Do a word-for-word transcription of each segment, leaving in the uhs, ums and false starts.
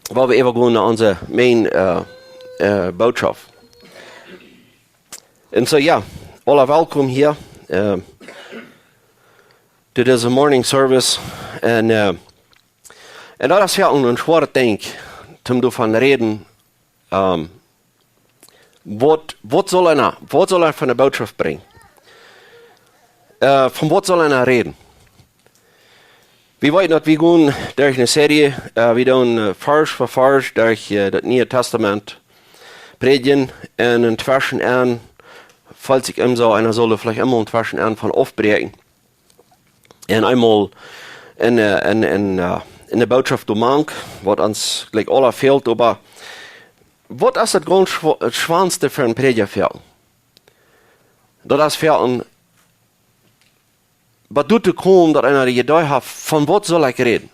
Woa wie äwa gonen no onse main, äh, äh, Bootschoft. Un soo, jo, aula welkom hia, äh, to dise morning service. Un, äh, un daut es jo een, een schwoaret Dinkj, om doavon räden, ähm, waut, waut saul eena, waut saul eena fa eene Bootschoft brinjen? Äh, von waut saul eena räden? Wie weeten daut wie gonen derch eene Serie, äh, wie doonen, äh, Varsch fa Varsch derch, äh, daut Niee Tastament prädjen un entweschen aun, felt sikj emma soo, eena saul veleicht emma entweschen aun von aufbräakjen. Un eemol en, äh, en, en, äh, en de Bootschoft doa mank, waut ons jlikj aula fält, oba waut es daut gaunz schwo-, daut schwoaste fa eenen Prädja fa? Daut es fa eenen, waut doa to komen, daut eena de Idee haft, von waut saul ekj räden?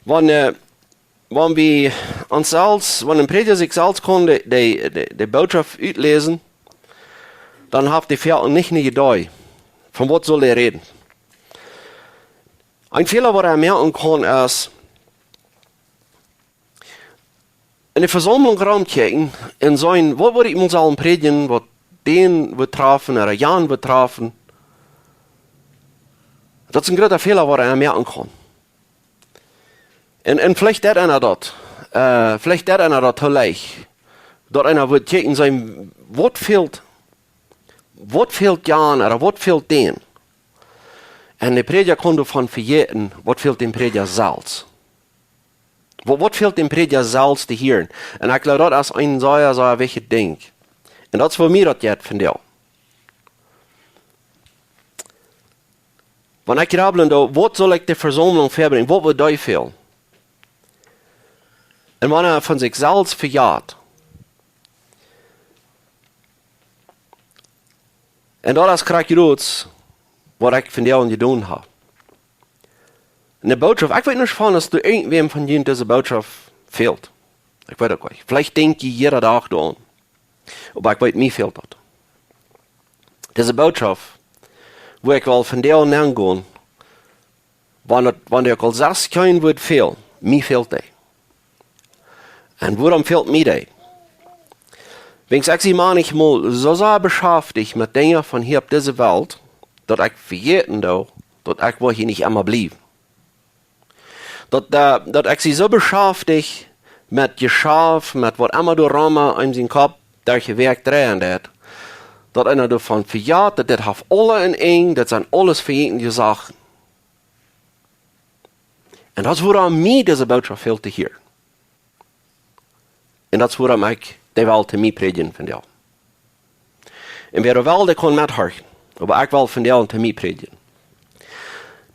Wan, äh, wan wie ons selfst, wan een Prädja sikj selfst kaun de, de, de, de Bootschoft utläsen, dan haft dee fa eenen nich eene Idee, von waut saul hee räden. Een Fäla, waut eena moaken kaun, es, en de Vesaumlunk romkjikjen un seenen, waut wudd ekj mol sellen prädjen, waut dän wudd trafen, ooda jan wudd trafen. Daut es een groota Fäla, waut eena moaken kaun. Un, un veleicht deit eena daut, äh, veleicht deit eena daut too leicht. Daut eena wudd kjikjen seenen, waut fält, waut fält jan, ooda waut fält dän. Un de Prädja kaun doavon vejäten, waut fält däm Prädja selfst. Waut, waut fält däm Prädja selfst to hieren? Un ekj jleew, daut es een sea, sea wichtjet Dinkj. Un daut es fa mie daut jeit vondoag. Wan ekj jrabblen doo, waut saul ekj de Vesaumlunk väabrinjen? Waut wudd dee fälen? Un wan eena von sikj selfst vejät, un daut es krakjt daut, waut ekj vondoag jedonen hab. Enne Bootschoft, ekj weet nich von, aus doa irjentwäm von junt dise Bootschoft fält. Ekj weet uk nich. Veleicht denkj jie jieda Dach doaraun. Oba ekj weet, mie fält daut. Dise Bootschoft, wua ekj well vondoag aungonen, wan daut, wan dee uk aul sest kjennen wudd fälen, mie fält dee. Un wuarom fält mie dee? Wiels ekj sie maunchmol soo sea beschaftich met Dinja von hia opp dise Welt, daut ekj vejäten doo, daut ekj woa hia nich emma bliewen. Daut, äh, daut ekj sie soo beschaftich met Jeschaft, met waut emma doa rom em sien Kopp derch de Wäakj dreien deit, daut eena doavon vejät, daut dit haft aula een Enj, daut sent aules vejätne Sachen. Un daut es wuarom mie dise Bootschoft fält to hieren. Un daut es wuarom ekj dee well to mie prädjen vondoag. Un wäa well, dee kaun methorchen. Oba ekj well vondoag to mie prädjen.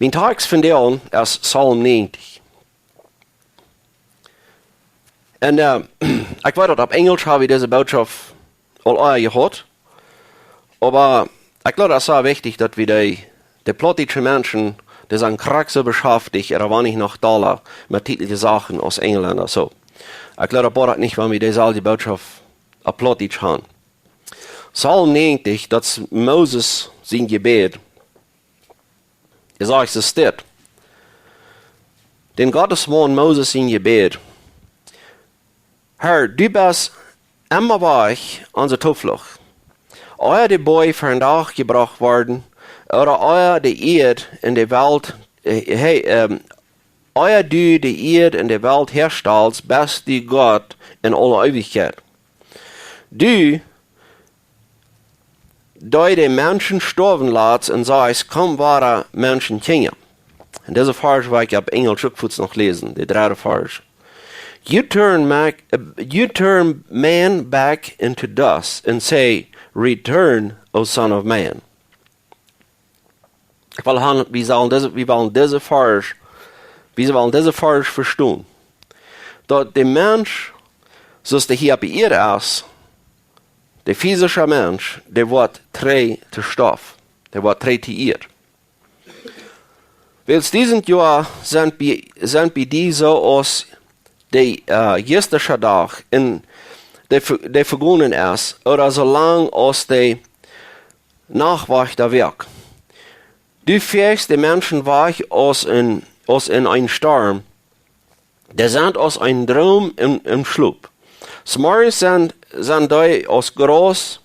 Mien Tekst vondoag es Psalm näajentich. Un, äh, ekj weet daut opp Enjlisch hab ekj dise Bootschoft aul ea jehaut. Oba ekj jleew, daut es sea wichtich, daut wie dee, de plautdietsche Menschen, dee sent krakjt soo beschaftich, ooda wan nich noch dolla, met dee Sachen aus Enjlenda, soo. Ekj jleew, daut boat nich, wan wie deeselwje Bootschoft opp Plautdietsch han. Psalm näajentich, daut es Moses sien Jebäd. Hee sajcht, es dit. Dän Gottesmaun Moses sien Jebäd. Herr, du best emma wajch onse Tooflucht. Ea de Boaj ver een Dach jebrocht worden, ooda ea de Ieed un de Welt, äh, hey, ähm, ea du de Ieed un de Welt häastalst, best du Gott en aule Eewichkjeit. Du, dee de Menschen stoawen latst un sajchst, komt wada, Menschenkjinja. Un dise Varsch well ekj opp Enjlisch uk fuaz noch läsen, de dredde Varsch. You turn back, uh, you turn man back into dust and say, "Return, O son of man." Ekj well han, wie sellen dise, wie wellen dise Varsch, wie wellen dise Varsch vestonen. Daut de Mensch, soo aus dee hia opp de Ieed es, de physische Mensch, dee woat trigj to Stoff, dee woat trigj to Ieed. Wiels dusent Joa sent bie, sent bie die soo aus de, äh, jistrische Dach, un dee ve-, dee vegonen es, ooda soo lang aus de Nachtwajchta werkjt. Du fäakjst de Menschen wajch aus en, aus en een Storm, Dee sent aus een Droom em, em Schlop. Zemorjes sent, sent dee aus Graus,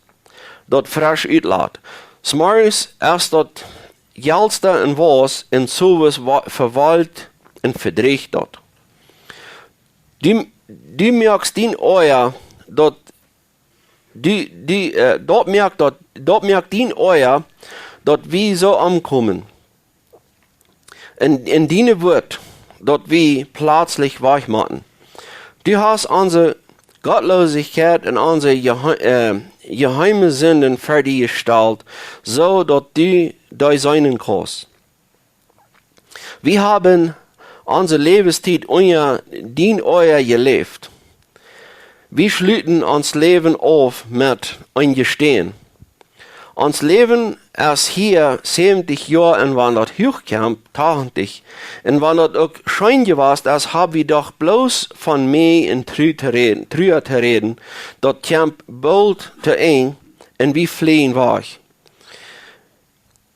daut fresch utlat. Zemorjes es daut Jelsta un Wauss un sowes wa-, vewalkjt un vedrieecht daut. Du, du moakst dien Oaja, daut, du, du, äh, daut moakjt daut, daut moakjt dien Oaja, daut wie soo omkomen. Un, un diene Wuat, daut wie plazlich wajchmotten. Du hast onse Gottlosigkeit un onse jehe-, äh, jeheime Sinden ver die jestalt, soo daut du dee seenen kaust. Wie haben onse Läwenstiet unja dien Oaja jeläft. Wie schluten ons Läwen auf met een Jestän. Ons Läwen es hia säwentich Joa un wan daut huach kjemt, tachentich, un wan daut uk scheen jewast es, hab wie doch bloos von Mäh un Tru to räden, Trua to räden, daut kjemt boolt to Enj un wie fleejen wajch.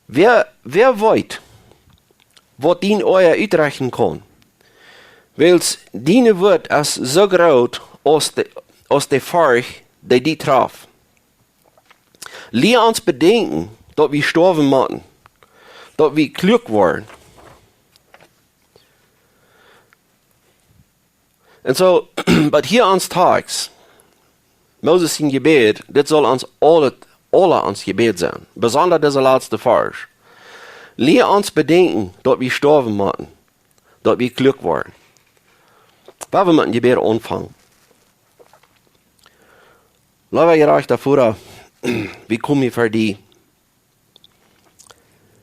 Wäa, wäa weet, waut dien Oaja utrechten kaun? Wiels diene Wuat es soo groot aus de, aus de Forcht, dee die traft. Lia ons bedenkjen, daut wie stoawen motten, daut wie kluak woaren. Un soo, waut hia ons Tekst, Moses sien Jebäd, dit saul ons aule, aule ons Jebäd sennen. Besonda dise latste Varsch. Lia ons bedenkjen, daut wie stoawen motten, daut wie kluak woaren. Lot wie met een Jebäd aunfangen. Leewa jerajchta Voda, wie komen hia ver die.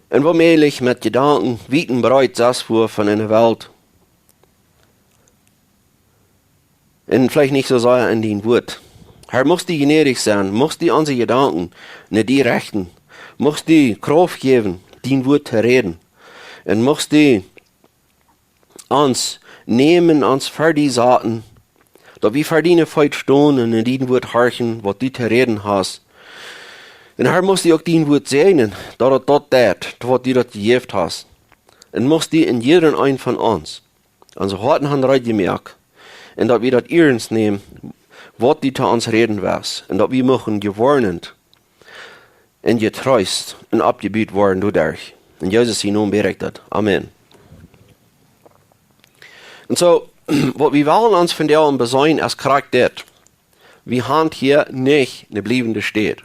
Un woo mäajlich met Jedanken wiet un breet sest wua von enne Welt. Un veleicht nich soo sea en dien Wuat. Herr, muchst du jnädich sennen, muchst du onse Jedanken no die rechten, muchst du Krauft jäwen, dien Wuat to räden. Un muchst du ons nämen, ons ver die saten, daut wie ver diene Feet stonen un en dien Wuat horchen, waut du to räden hast. Un Herr, muchst du uk dien Wuat säajnen, daut et daut deit, waut du daut jejäft hast. Un muchst du en jieda een von ons onse Hoaten han reed jemoakt, un daut wie daut iernst nämen, waut du to ons räden west, un daut wie muchten jewoarnt un jetreest un oppjebut woaren doaderch. En Jesus sien Nomen bäd ekj daut. Amen. Un soo, waut wie wellen ons vondoag besennen es krakjt dit. Wie haben hia nich ne bliewende Städ.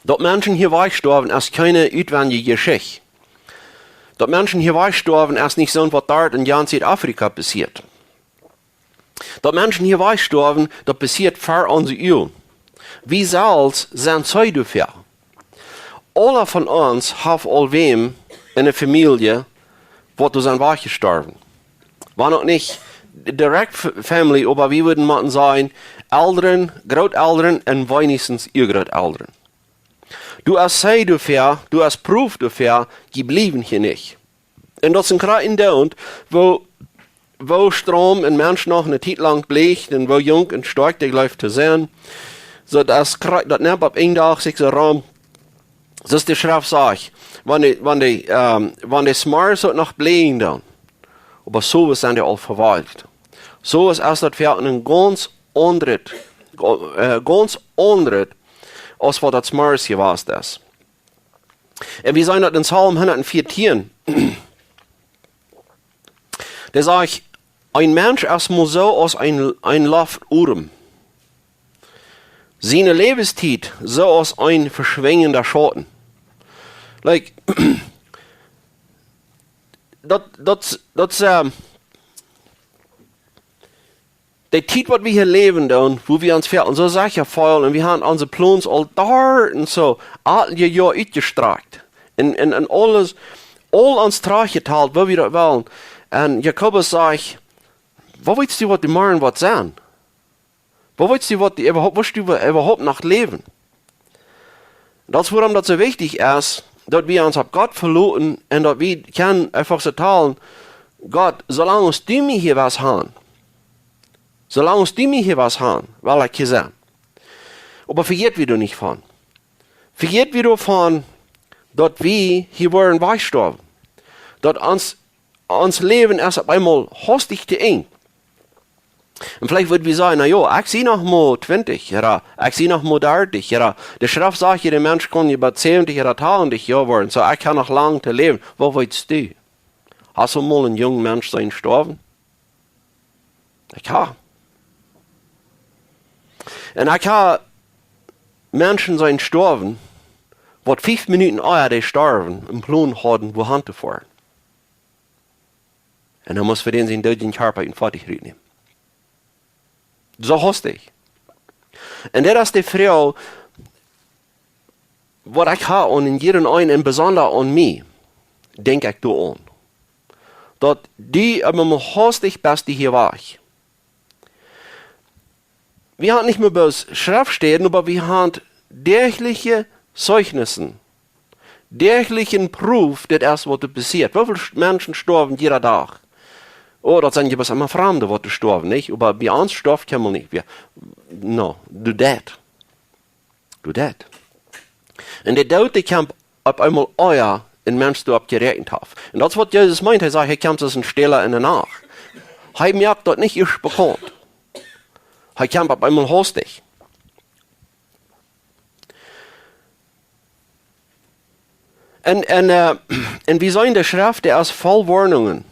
Daut Menschen hia wajchstoawen es kjeene utwendje Jeschicht. Daut Menschen hia wajchstoawen es nich soo waut doa en Jan Sied-Afrika passieet. Daut Menschen hia wajchstoawen, daut passieet ver onse Uagen. Wie selfst sent Zeij doafäa. Aula von ons haft aul wäm en de Famielje, waut doa sent wajchjestorwen. Wan uk nich direkt F-, Family, oba wie wudden motten sajen, Elren, Grootelren un weens Uagrootelren. Du hast Zeij doafäa, du hast Proof doafäa, dee bliewen hia nich. Un daut es een krakjt doont, woo, woo straum een Mensch noch ne Tiet lang bliewen un woo junk un stoakj dee jleeft to sennen. Soo daut es krakjt, daut nemt opp een Dach sikj soo rom. Soo aus de Schreft sajcht, wan dee, wan dee, ähm, wan dee zemorjes uk noch bliewen doonen, oba soo es, sent dee aul vewalkjt. Soo es, es daut fa een gaunz aundret, ga-, äh, gaunz aundret, aus waut daut zemorjes jewast es. Un wie seenen daut en Psalm hundatveatieen. Dee sajcht, een Mensch es mau soo aus een, een Loftodem. Siene Läwenstiet soo aus een veschwinjenda Schauten. Like, daut, daut, daut, ähm, de Tiet, waut wie hia läwen doonen, wua wie ons fälen soo secha feelen un wie haben onse Plons aul doa un soo, aul je Joa utjestrakjt. Un, un, un aules, aul ons trajchtjetalt, woo wie daut wellen. Un Jakobus sajcht, woo weetst du, waut de Morjen woat sennen? Woo weetst du, waut du äwahaupt, woascht du äwahaupt noch läwen? Daut es wuarom daut soo wichtich es, daut wie ons opp Gott veloten un daut wie kjennen eefach vetalen, Gott, soo lang aus du mie hia west han, soo lang aus du mie hia west han, well ekj hia sennen. Oba vejät wie doa nich von. Vejät wie doavon, daut wie hia woaren wajchstoawen. Daut ons, ons Läwen es opp eemol hastich to Enj. Un veleicht wudd wie sajen: "Na jo, ekj sie noch mau twintich, ooda ekj sie noch mau dartich, ooda de Schreft sajcht, jieda Mensch kaun je bat säwentich ooda tachentich Joa woaren, soo ekj hab noch lang to läwen." Waut weetst du? Hast du mol een junga Mensch seenen stoawen? Ekj hab. Un ekj hab Menschen seenen stoawen, waut fief Minuten ea dee storwen, een Plon hauden, wua han to foaren. Un dan must wie dän sienen doodjen Kjarpa ut dän Foatich rutnämen. Soo hastich. Un daut es de Froag, waut ekj hab aun jieda eenen un besonda aun mie, denkj ekj doaraun, daut du opp eemol hastich best, du hia wajch. Wie haben nich mea bloos Schreftstäden, oba wie haben däachliche Zeijnisse, däachlichen Proof, daut es waut doa passieet. Woo väl Sch-, Menschen stoawen jieda Dach? Oh, daut sent je bloos emma Framde, waut doa stoawen, nich? Oba bie ons stoaft kjeenmol nich. Wie, no, du daut. Du daut. Un de Doot, dee kjemt opp eemol ea een Mensch doaropp jeräakjent haft. Un daut es waut Jesus meent. Hee sajcht, hee kjemt aus een Stäla enne Nacht. Hee moakt daut nich ieescht bekaunt. Hee kjemt opp eemol hastich. Un, un, äh, un wie seenen, de Schreft, dee es voll Woarnungen.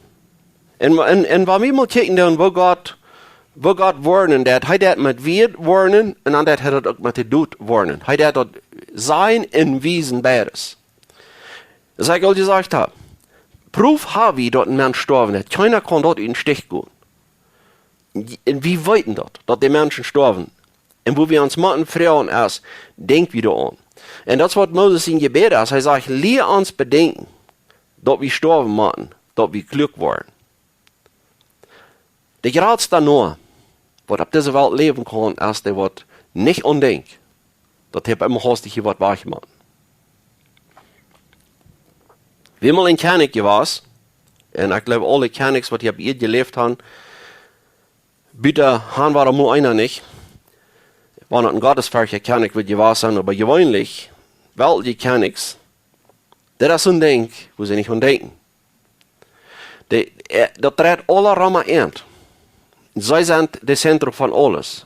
Un, un, un wan wie mol kjikjen dan, woo Gott, woo Gott woarnen deit, hee deit met Wieed woarnen un dan deit hee daut uk met de Doot woarnen. Hee deit daut sajen un wiesen beides. Soo ekj aul jesajcht hab, Proof hab wie, daut een Mensch stoawen deit. Kjeena kaun daut ut dän Stich gonen. Un wie weeten daut, daut de Menschen stoawen. Un woo wie ons motten froagen es, denkj wie doaraun? Un daut es waut Moses sien Jebäd es. Hee sajcht: "Lia ons bedenkjen, daut wie stoawen motten, daut wie kluak woaren." De jratsta Noa, waut opp dise Welt läwen kaun, es dee, waut nich aun denkjt, daut hee opp eemol hastich hia woat wajch jemoakt. Wie haben mol een Kjennich jewast, un ekj jleew, aule Kjennichs, waut hia opp Ieed jeläft haben, buta Gott wia mol eena nich, wan daut een gottesferchtja Kjennich wudd jewast sennen, oba jeweenlich, weltliche Kjennichs, daut es soon Dinkj, wua see nich aun denkjen. Dee, äh, daut dreit aula rom äant. See sent daut Zentrum von aules.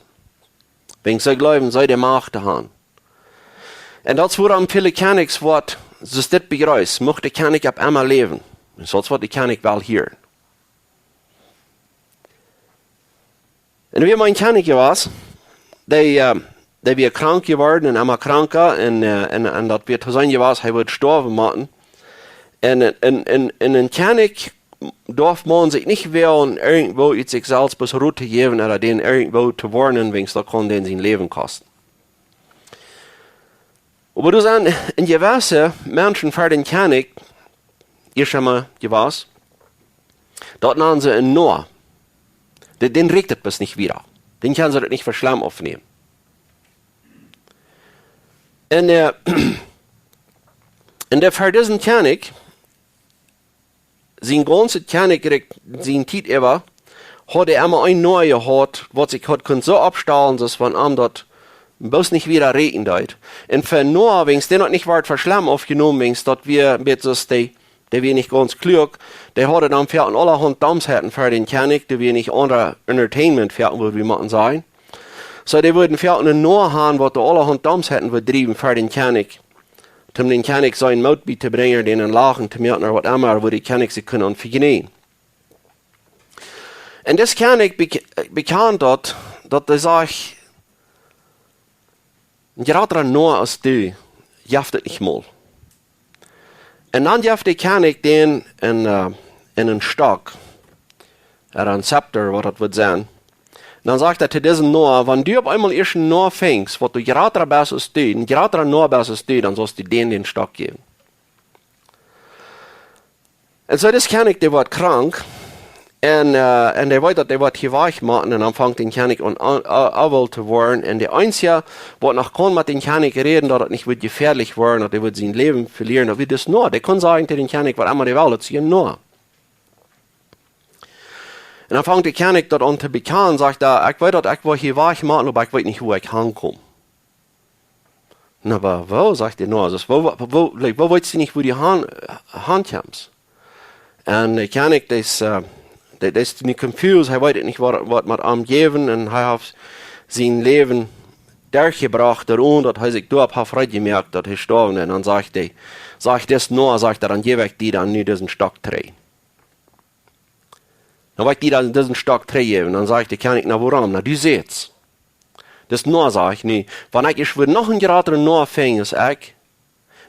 Wan see jleewen, see de Macht to haben. Un daut es wuarom väle Kjennichs woat, soo aus dit bejreist, mucht de Kjennich opp emma läwen. Un soo es waut de Kjennich well hieren. Un wie haben een Kjennich jewast, dee, äh, dee wia krank jeworden un emma kranka un, äh, un, un daut wia to seenen jewast, hee wudd stoawen motten. Un, un, un, un een Kjennich darf maun sikj nich woagen, irjentwoo ut sikj selfst bloos Rot to jäwen ooda dän irjentwoo to woarnen, wiels daut kaun dän sien Läwen kosten. Oba doa sent een jewesse Menschen ver dän Kjennich, ieescht emol jewast, daut nanen see een Noa. Dee, dän rieekjt daut bloos nich wieda. Dän kjennen see daut nich fa schlemm oppnämen. Un, äh, un dee ver disen Kjennich, sien gaunzet Kjennichrikj, siene Tiet äwa, haud hee emma een Noa jehaut, waut sikj haud kunt soo oppstalen, soo aus wan am daut bloos nich wieda rieekjen deed. Un ver Noa, wiels dee daut nich wort fa schlemm oppjenomen, wiels daut wia een bät soo aus dee, dee wia nich gaunz kluak, dee hauden dan fa aulahaunt Domheiten ver dän Kjennich, dee wia nich aundret Entertainment fa, wudd wie motten sajen. Soo, dee wudden fa een Noa haben, waut dee aulahaunt Domheiten wudd driewen ver dän Kjennich. Om dän Kjennich sienen Moot bietobrinjen, dän een Lachen to moaken ooda waut emma, wua de Kjennich sikj kunn aun vejneejen. Un dis Kjennich bek-, bekjand daut, daut hee sajcht: "Een jratra Noa aus du, jeft et nich mol." Un dan jeft de Kjennich dän een, äh, een, een Stock, ooda een Zepter, waut daut wudd sennen. Un dan sajcht hee to disen Noa: "Wan du opp eemol ieescht een Noa finjst, waut du jratra best aus du, een jratra Noa best aus du, dan saust du dän dän Stock jäwen." Un soo dis Kjennich, dee woat krank, un, äh, un dee weet, daut dee woat hia wajch motten, un dan fangt dän Kjennich aun, aun, aun, Onwell to woaren. Un de eensja, waut noch kunn met dän Kjennich räden, daut et nich wudd jefäadlich woaren, daut hee wudd sien Läwen velieren, daut wia dis Noa. Dee kunn sajen to dän Kjennich waut emma dee well, daut es een Noa. Un dan fangt de Kjennich daut aun to bekjanen, sajcht hee: "Ekj weet, daut ekj woa hia wajch motten, oba ekj weet nich, wua ekj hankom." "Na, oba woo?" sajcht de Noa. "Soo, woo, woo, woo, like, woo weetst du nich, wua du han, hankjemst?" Un de Kjennich, dee es, äh, dee, dee es nu confused, hee weet nich waut, waut met am jäwen, un hee haft sien Läwen derchjebrocht, doaromm daut hee sikj doaropp haft reed jemoakt, daut hee stoawen. Un dan sajcht hee, sajcht dis Noah, sajcht hee, dan jäw ekj die dan nu disen Stock trigj. Dan woa ekj die dan disen Stock trigjjäwen. Dan sajcht de Kjennich, na wuarom? Na, du sätst. Dis Noah, sajcht, nu, wan ekj ieescht wudd noch een jratren Noah finjen aus ekj,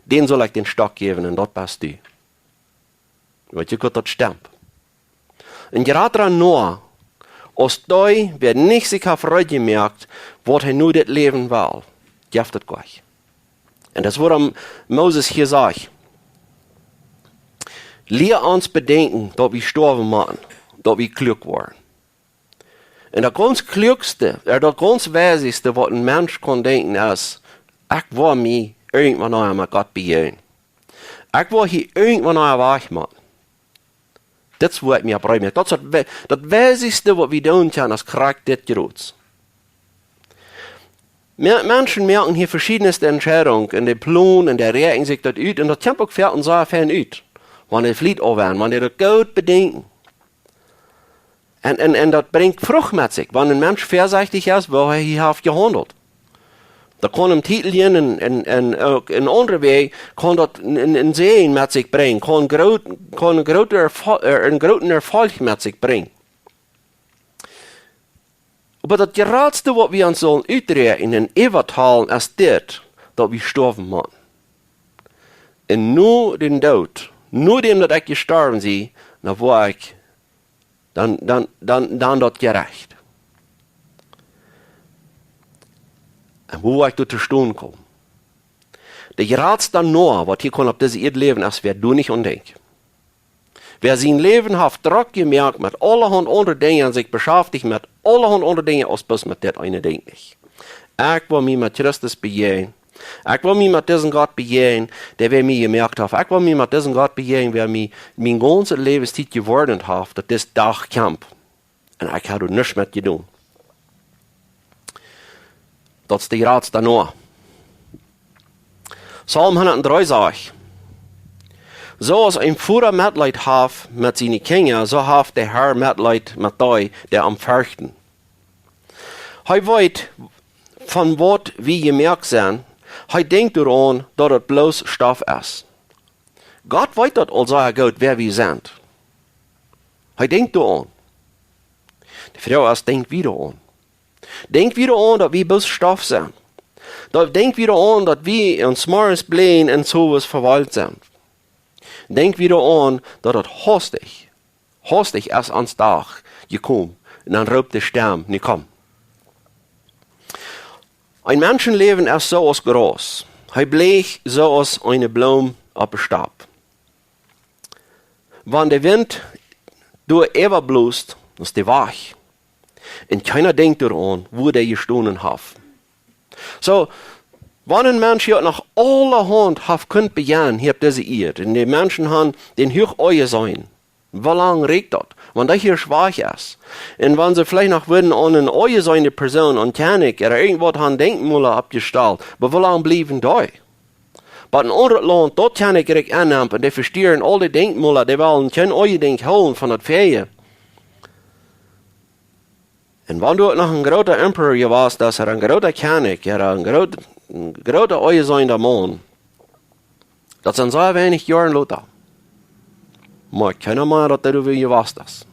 dän sull ekj dän Stock jäwen un daut best du. Weet jie, daut stemmt. Een jratra Noah, aus dee, wäa nich sikj haft reed jemoakt, waut hee nu dit Läwen well, jeft et nich. Un daut es wuarom Moses hia sajcht, lia ons bedenkjen, daut wie stoawen motten, daut wie kluak woaren. Un daut gaunz kluakste, äh, daut gaunz weiseste, waut een Mensch kaun denkjen, es, ekj woa mie irjentwan noch met Gott bejäajnen. Ekj woa hia irjentwan noch wajch motten. Dit es, wua ekj mie opp reed moak. Daut es daut we-, daut weiseste, waut wie doonen kjennen, es krakjt dit jrod. Me-, Menschen moaken hia veschiedne Entscheidungen un dee plonen un dee räakjnen sikj daut ut un daut kjemt uk väl un sea fein ut. Wan dee fliet aul wan, wan dee daut goot bedenkjen. Un, un, un daut brinjt Frucht met sikj. Wan een Mensch väasechtich es, woo hee hia haft jehaundelt. Daut kaun een Titel jäwen un, un, un uk een aundra Wajch kaun daut een, een, een Säajen met sikj brinjen, kaun groot, kaun een grooten Erfol-, äh, een grooten Erfolg met sikj brinjen. Oba daut jratste, waut wie ons sellen uträakjnen un äwatalen, es dit, daut wie stoawen motten. Un no dän Doot, nodäm daut ekj jestorwen sie, dan woa ekj, dan, dan, dan, dan daut Jerecht. Un woo woa ekj doa to stonen komen? De jratsta Noah, waut hia kaun opp dise Ieed läwen, es wäa doa nich aun denkjt. Wäa sien Läwen haft drock jemoakt met aulahaunt aundre Dinja un sikj beschaftijcht met aulahaunt aundre Dinja, aus bloos met dit eene Dinkj nich. Ekj woa mie met Christus bejäajnen. Ekj woa mie met disen Gott bejäajnen, dee wäa mie jemoakt haft. Ekj woa mie met disen Gott bejäajnen, wäa mie mien gaunze Läwenstiet jewoarnt haft, daut dis Dach kjemt. Un ekj hab doa nuscht met jedonen. Daut es de jratsta Noah. Psalm hundatdree sajcht: Soo aus een Voda Metleet haft met siene Kjinja, soo haft de Herr Metleet met dee, dee am ferchten. Hee weet, von waut wie jemoakt sent. Hee denkjt doaraun, daut et bloos Stoff es. Gott weet daut aul sea goot, wäa wie sent. Hee denkjt doaraun. De Froag es, denkj wie doaraun? Denkj wie doaraun, daut wie bloos Stoff sent? Daut, denkj wie doaraun, daut wie ons morjens bläden un sowes vewolt sent? Denkj wie doaraun, daut et hastich, hastich es ons Dach jekomen un dan roopt de Stemm: Nu komm. Een Menschenläwen es soo aus Graus. Hee blieet soo aus eene Bloom opp de Stap. Wan de Wint doa äwa blost, dan es dee wajch. Un kjeena denkjt doaraun, wua dee jestonen haft. Soo, wan een Mensch hia noch aulahaunt haft kunt bejennen hia opp dise Ieed, un de Menschen haben dän huach aunjeseenen, woo lang rieekjt daut? Wan dee hia schwak es. Un wan see veleicht noch wudden aun eene aunjeseene Persoon, aun Kjennich, ooda irjentwaut haben Denkjmola oppjestalt, oba woo lang bliewen dee? Bat een aundret Launt daut Kjennichrikj aunnemt un dee vesteeren aul de Denkjmola, dee wellen kjeen aundret Dinkj hoolen von daut väaje. Un wan doa noch een groota Emperor jewast es, ooda een groota Kjennich, ooda een groot-, een groota aunjeseena Maun, daut sent sea weinich Joaren lota. Mau kjeena mea, daut doa wea jewast es.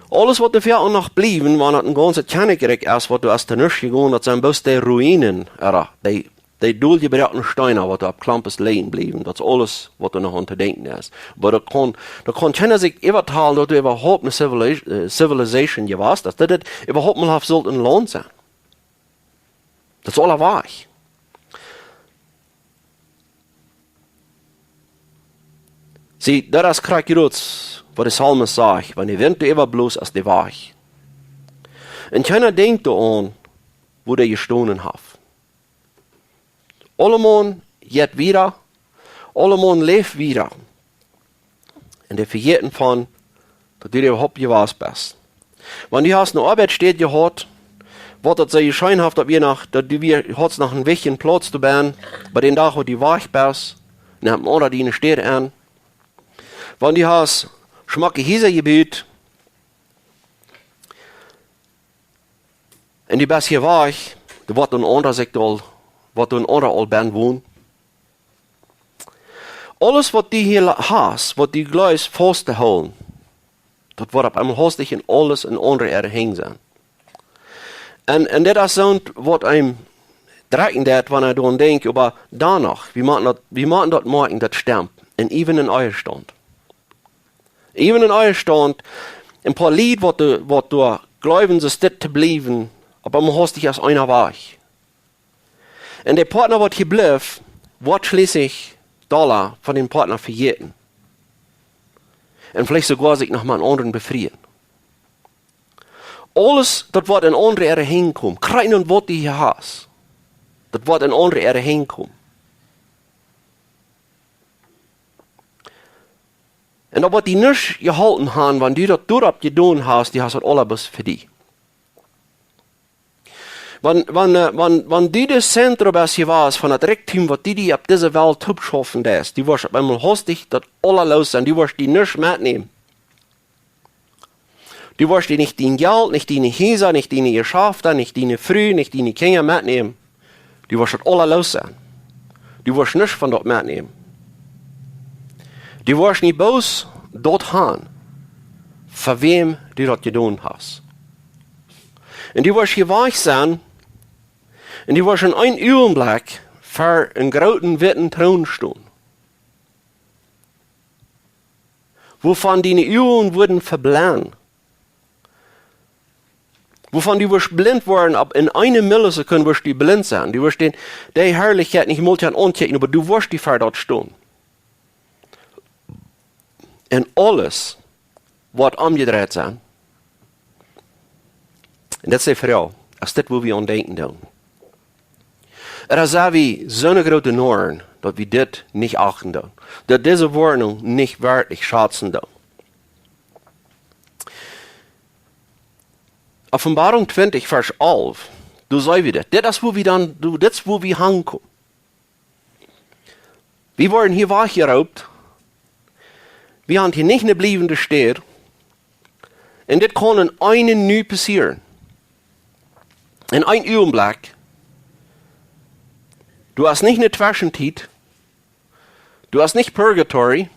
Aules, waut doa väl noch bliewen, wan daut een gaunzet Kjennichrikj es, waut doa es to nuscht jegonen, daut sent bloos de Ruinen, ooda dee dee dol jebroakne Steena, waut doa opp Klompes lijen bliewen, daut es aules, waut doa noch aun to denkjen es. Oba daut kaun, daut kaun kjeena sikj äwatalen, daut doa äwahaupt eene Civili-, äh, Civilization jewast es, daut et äwahaupt mol haft sullt een Launt sennen. Daut es aula wajch. See, daut es krakjt daut, waut de Psalmist sajcht: Wan de Wint doa äwa blost, es dee wajch. Un kjeena denkjt doaraun, wua dee jestonen haft. Aulemaun jeit wieda, aulemaun läft wieda. Un dee vejäten von, daut du doa äwahaupt jewast best. Wan du hast eene Oabeitsstäd jehaut, waut daut see jescheen haft, daut wea noch, daut du wea, hast noch een wichtjen Plauz to bennen, bie dän Dach, wua du wajch best, nemt een aundra diene Städ aun. Wan du hast schmocke Hiesa jebut un du best hia wajch, doa woat een aundra sikj aul, woat een aundra aul benn wonen. Aules waut du hia la-, hast, waut du jleefst faust to hoolen, daut woat opp eemol haustich en aules en aundre äare Henj sennen. Un, un dit es soont waut eenem drekjen deit, wan eena doaraun denkjt, oba doano, wie motten daut, wie motten daut moakjen, daut stemmt. Un äwen en Ehestaunt. Äwen en Ehestaunt, een poa Lied waut doa, waut doa jleewen, soo stell to bliewen, opp eemol haustich es eena wajch. Un de Partner waut hia blift, woat schlieslich doa von dän Partner vejäten. Un veleicht soogoa sikj noch met een aundren befrieen. Aules, daut woat en aundre äare Henj komen. Kjrieen un waut du hia hast, daut woat en aundre äare Henj komen. Un daut woat die nuscht jeholpen haben, wan du daut doaropp jedonen hast, du hast daut aula bloos fa die. Wan, wan, äh, wan, wan du de Zentrum best jewast von daut Rikjdom, waut du die opp dise Welt toopschaufen deist, du woascht opp eemol haustich daut aula los sennen, du woascht die nuscht metnämen. Du woascht die nich dien Jelt, nich diene Hiesa, nich diene Jeschafta, nich diene Fru, nich diene Kjinja metnämen. Du woascht daut aula los sennen. Du woascht nuscht von daut metnämen. Du woascht nich bloos daut haben, fa wäm du daut jedonen hast. Un du woascht hia wajch sennen, un du woascht en een Uagenblekj ver eenen grooten witten Troon stonen, wuavon diene Uagen wudden veblennen. Wuavon du woascht blint woaren, opp en eene Millisekund woascht du blint sennen. Du woascht dän, dee Harlichkjeit nich mol kjennen aunkjikjen, oba du woascht die ver daut stonen. Un aules woat omjedreit sennen. Un daut es de Froag, es dit, wua wie aun denkjen doonen? Ooda sent wie soone groote Noaren, daut wie dit nich achten doonen, daut dise Woarnunk nich werkjlich schazen doonen? Openboarunk twintich, Varsch alf, doa seenen wie dit. Dit es, wua wie dan, du, dit es, wua wie hankomen. Wie woaren hia wajchjeroopt. Wie haben hia nich eene bliewende Städ. Un dit kaun en eene nu passieren. En een Uagenblekj. Du hast nich eene Tweschentiet. Du hast nich Purgatory.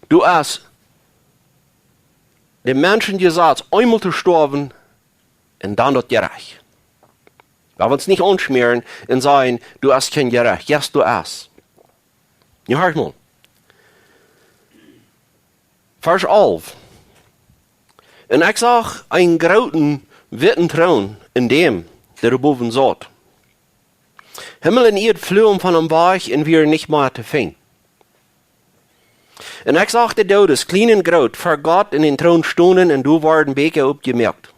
Du hast de Menschen jesajcht, eemol to stoawen un dan daut Jerecht. Wie woaren ons nich aunschmäaren un sajen, du hast kjeen Jerecht. Yes, du hast. Nu horch mol. Varsch alf. Un ekj sach eenen grooten witten Troon un däm, dee doa bowen saut. Himmel un Ieed fluagen von am wajch un wieren nich mea to finjen. Un ekj sach de Doodes, kjlien un groot, ver Gott en dän Troon stonen un doa worden Bieekja opjemoakt.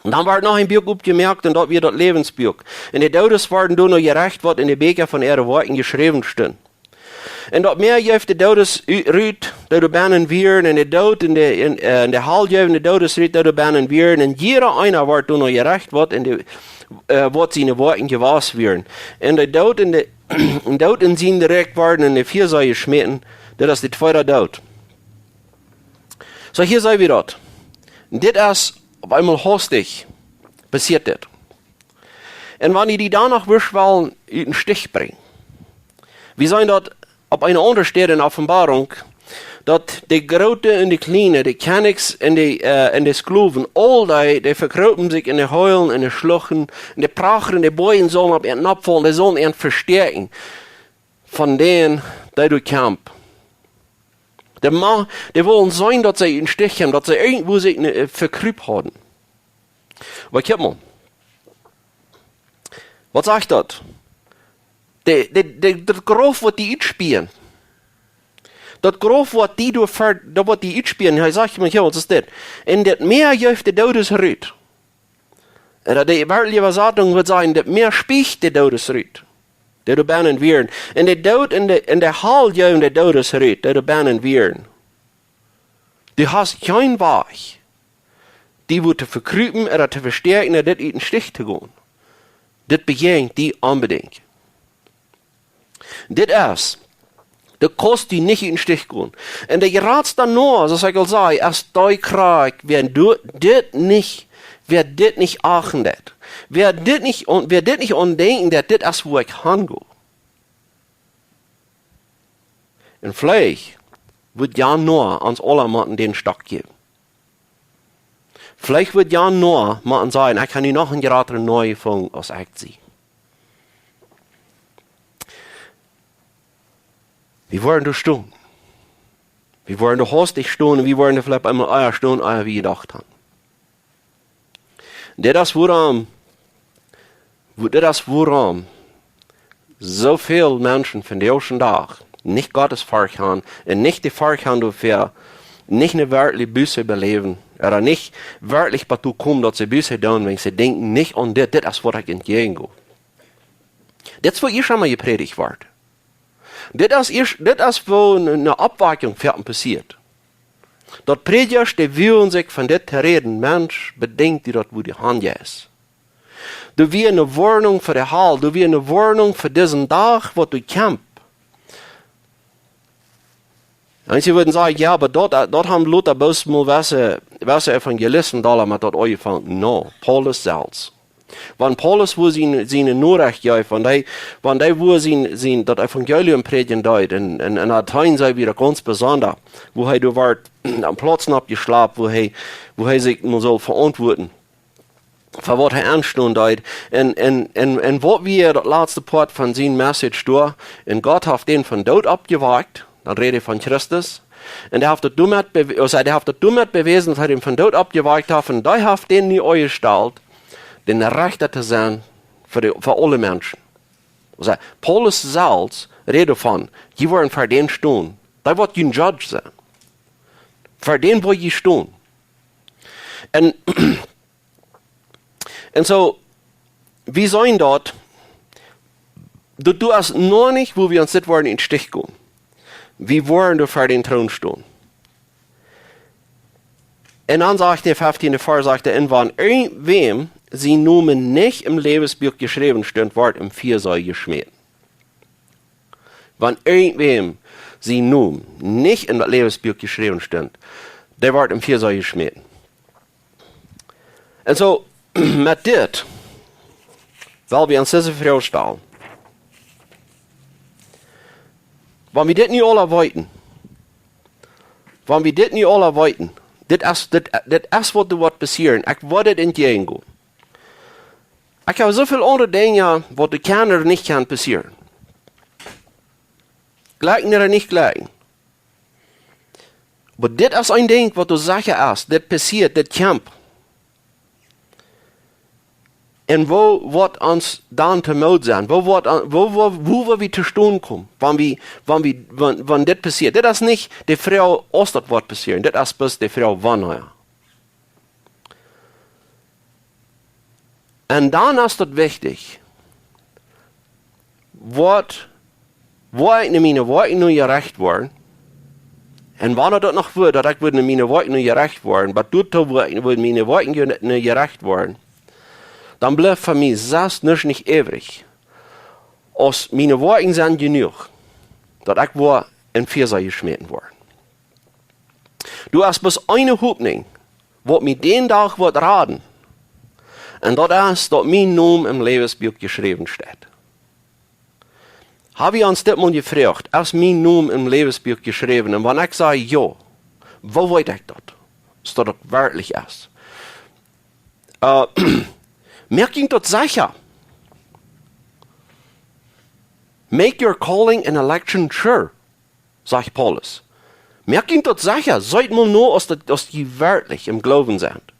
Un dan wort noch een Buak opjemoakt un daut wia daut Läwensbuak. Un de Doodes worden doano jerecht, waut en de Bieekja von äare Woakjen jeschräwen stunt. Un daut Mäa jeef de Doodes u-, rut, dee doa bennen wieren, un de Doot un de, un, äh, un de Hal jeef de Doodes rut, dee doa bennen wieren, un jieda eena wort doano jerecht, waut en de, äh, waut siene Woakjen jewast wieren. Un de Doot un de, Doot un sien Rikj worden en de Fia jeschmäten, daut es de tweede Doot. Soo, hia seenen wie daut. Dit es opp eemol haustich passieet dit. Un wan du die dan noch woascht wellen ut dän Stich brinjen. Wie seenen daut opp eene aundre Städ en Openboarunk, daut de Groote un de Kjliene, de Kjennichs un de, äh, un de Sklowen, aul dee, dee vekroopen sikj en de Heulen, en de Schluchten, un de Pracha un de Boajen sullen opp an noppfaulen, dee sullen an vestäakjen von dän, dee doa kjamft. De Ma-, dee wullen seenen, daut see en Stich haben, daut see irjentwua sikj, äh, vekrupt hauden. Oba kjikj mol. Waut sajcht daut? De, de, de, daut Grauf, waut dee utspien. Daut Grauf, waut dee doa ver-, daut, waut dee utspien, hee sajcht mol, jo, waut es dit? Un daut Mäa jeef de Doodes rut. Un daut de werkjliche Äwasatunk wudd sajen, daut Mäa spieecht de Doodes rut, dee doa bennen wieren. Un de Doot un de, un de Hal jeef de Doodes rut, dee doa bennen wieren. Du hast kjeen Wajch, die wua to vekrupen ooda to vestäakjen, ooda dit ut dän Stich to gonen. Dit bejäajent die onbedinjt. Dit es Et kost die nich em Stich gonen. Un de jratste Noah, soo aus ekj aul säd, es dee krakjt, wäa dit nich, wäa dit nich achten deit. Wäa dit nich, wäa dit nich aundenkjen deit, dit es wua ekj han go. Un veleicht woat jan Noah ons aula motten dän Stock jäwen. Veleicht woat jan Noah motten sajen: "Ekj hab nu noch een jratren Noah jefungen aus ekj sie." Wie woaren doa stonen. Wie woaren doa hastich stonen, wie woaren doa veleicht eemol ea stonen, ea wie jedocht han. Dit es wuarom, wo-, dit es wuarom soo väl Menschen vondoag dän Dach nich Gott siene Forcht han un nich de Forcht han doafäa, nich ne werkjliche Buße beläwen, ooda nich werkjlich doatoo komen, daut see Buße doonen, wan see denkjen nich aun dit, dit es waut ekj entjäajen go. Dit es waut hia emma jeprädicht woat. Dit es ieescht, dit es wua ne, ne Oppwakjunk fa an passieet. Daut Prädjasch, dee wellen sikj von dit to räden, Mensch, bedenkj die daut, wua du han jeist. Doa wia ne Woarnunk fa de Hal, doa wia ne Woarnunk fa disen Dach, waut doa kjemt. Un see wudden sajen: "Jo, oba daut, daut haben lota bloos mol wesse, wesse Evangelisten doa met daut aunjefongen." No, Paulus selfst. Wan Paulus wua sien, siene Norecht jeef, wan hee, wan hee wua sien, sien, daut Evangelium prädjen deed, un, un, un Athen, see wia gaunz besonda, wua hee doa wort aum Plauz oppjeschlapt, wua hee, wua hee sikj mol sull veauntwuaden fa waut hee aunstonen deed. Un, un, un, un waut wia daut latste Poat von sien Message doa? Un Gott haft dän vom Doot oppjewakjt, dan rät hee von Christus. Un hee haft daut doamet bew-, aulsoo, hee haft daut doamet bewäsen, daut hee dän vom Doot oppjewakjt haft. Un hee haft dän nu aunjestalt, dän Rechta to sennen fa de, fa aule Menschen. Aulsoo, Paulus selfst rät doavon, jie woaren fa dän stonen. Dee woat jun Judge sennen. Fa dän woa jie stonen. Un, un soo, wie seenen daut, daut du hast noch nich, wua wie ons dit woaren em Stich gonen. Wie woaren doa fa dän Troon stonen. Un dan sajcht de feftiende Varsch, sajcht hee: "Un wan irjentwäm sien Nomen nich em Läwensbuak jeschräwen stunt, woat hee em Fia jeschmäten." Wan irjentwäm sien Nomen nich em Läwensbuak jeschräwen stunt, dee woat em Fia jeschmäten. Un soo, met dit well wie ons dise Froag stalen. Wan wie dit nu aula weeten, wan wie dit nu aula weeten, dit es, dit, dit es waut doa woat passieren. Ekj woa dit entjäajen gonen. Ekj hab soo väl aundre Dinja, waut doa kjennen nich kjennen passieren. Jlikjen ooda nich jlikjen. Oba dit es een Dinkj, waut doa secha es. Dit passieet, dit kjemt. Un wua woat ons dan to Moot sennen? Wua woat an-, wua, wua, wua woa wie to stonen komen, wan wie, wan wie, wan, wan dit passieet? Dit es nich de Froag, aus daut woat passieren. Dit es bloos de Froag, wanea. Un dan es daut wichtich, woa, woa ekj no miene Woakjen no jerecht woaren? Un wan daut noch woat, daut ekj woa no miene Woakjen no jerecht woaren, oba doatoo woa ekj, woa miene Woakjen no jerecht woaren, dan blift fa mie selfst nuscht nich äwrich, aus miene Woakjen sent jenuach, daut ekj woa em Fia jeschmäten woaren. Du hast bloos eene Hopninj, waut mie dän Dach woat raden. Un daut es, daut mien Nomen em Läwensbuak jeschräwen steit. Hab wie ons dit mol jefroagt, es mien Nomen em Läwensbuak jeschräwen? Un wan ekj saj jo, woo weet ekj daut? Aus daut uk werkjlich es. Äh, moakt junt daut secha. Make your calling and election sure, sajcht Paulus. Moakt junt daut secha, seet mol no, aus daut, aus jie werkjlich em Gloowen sent.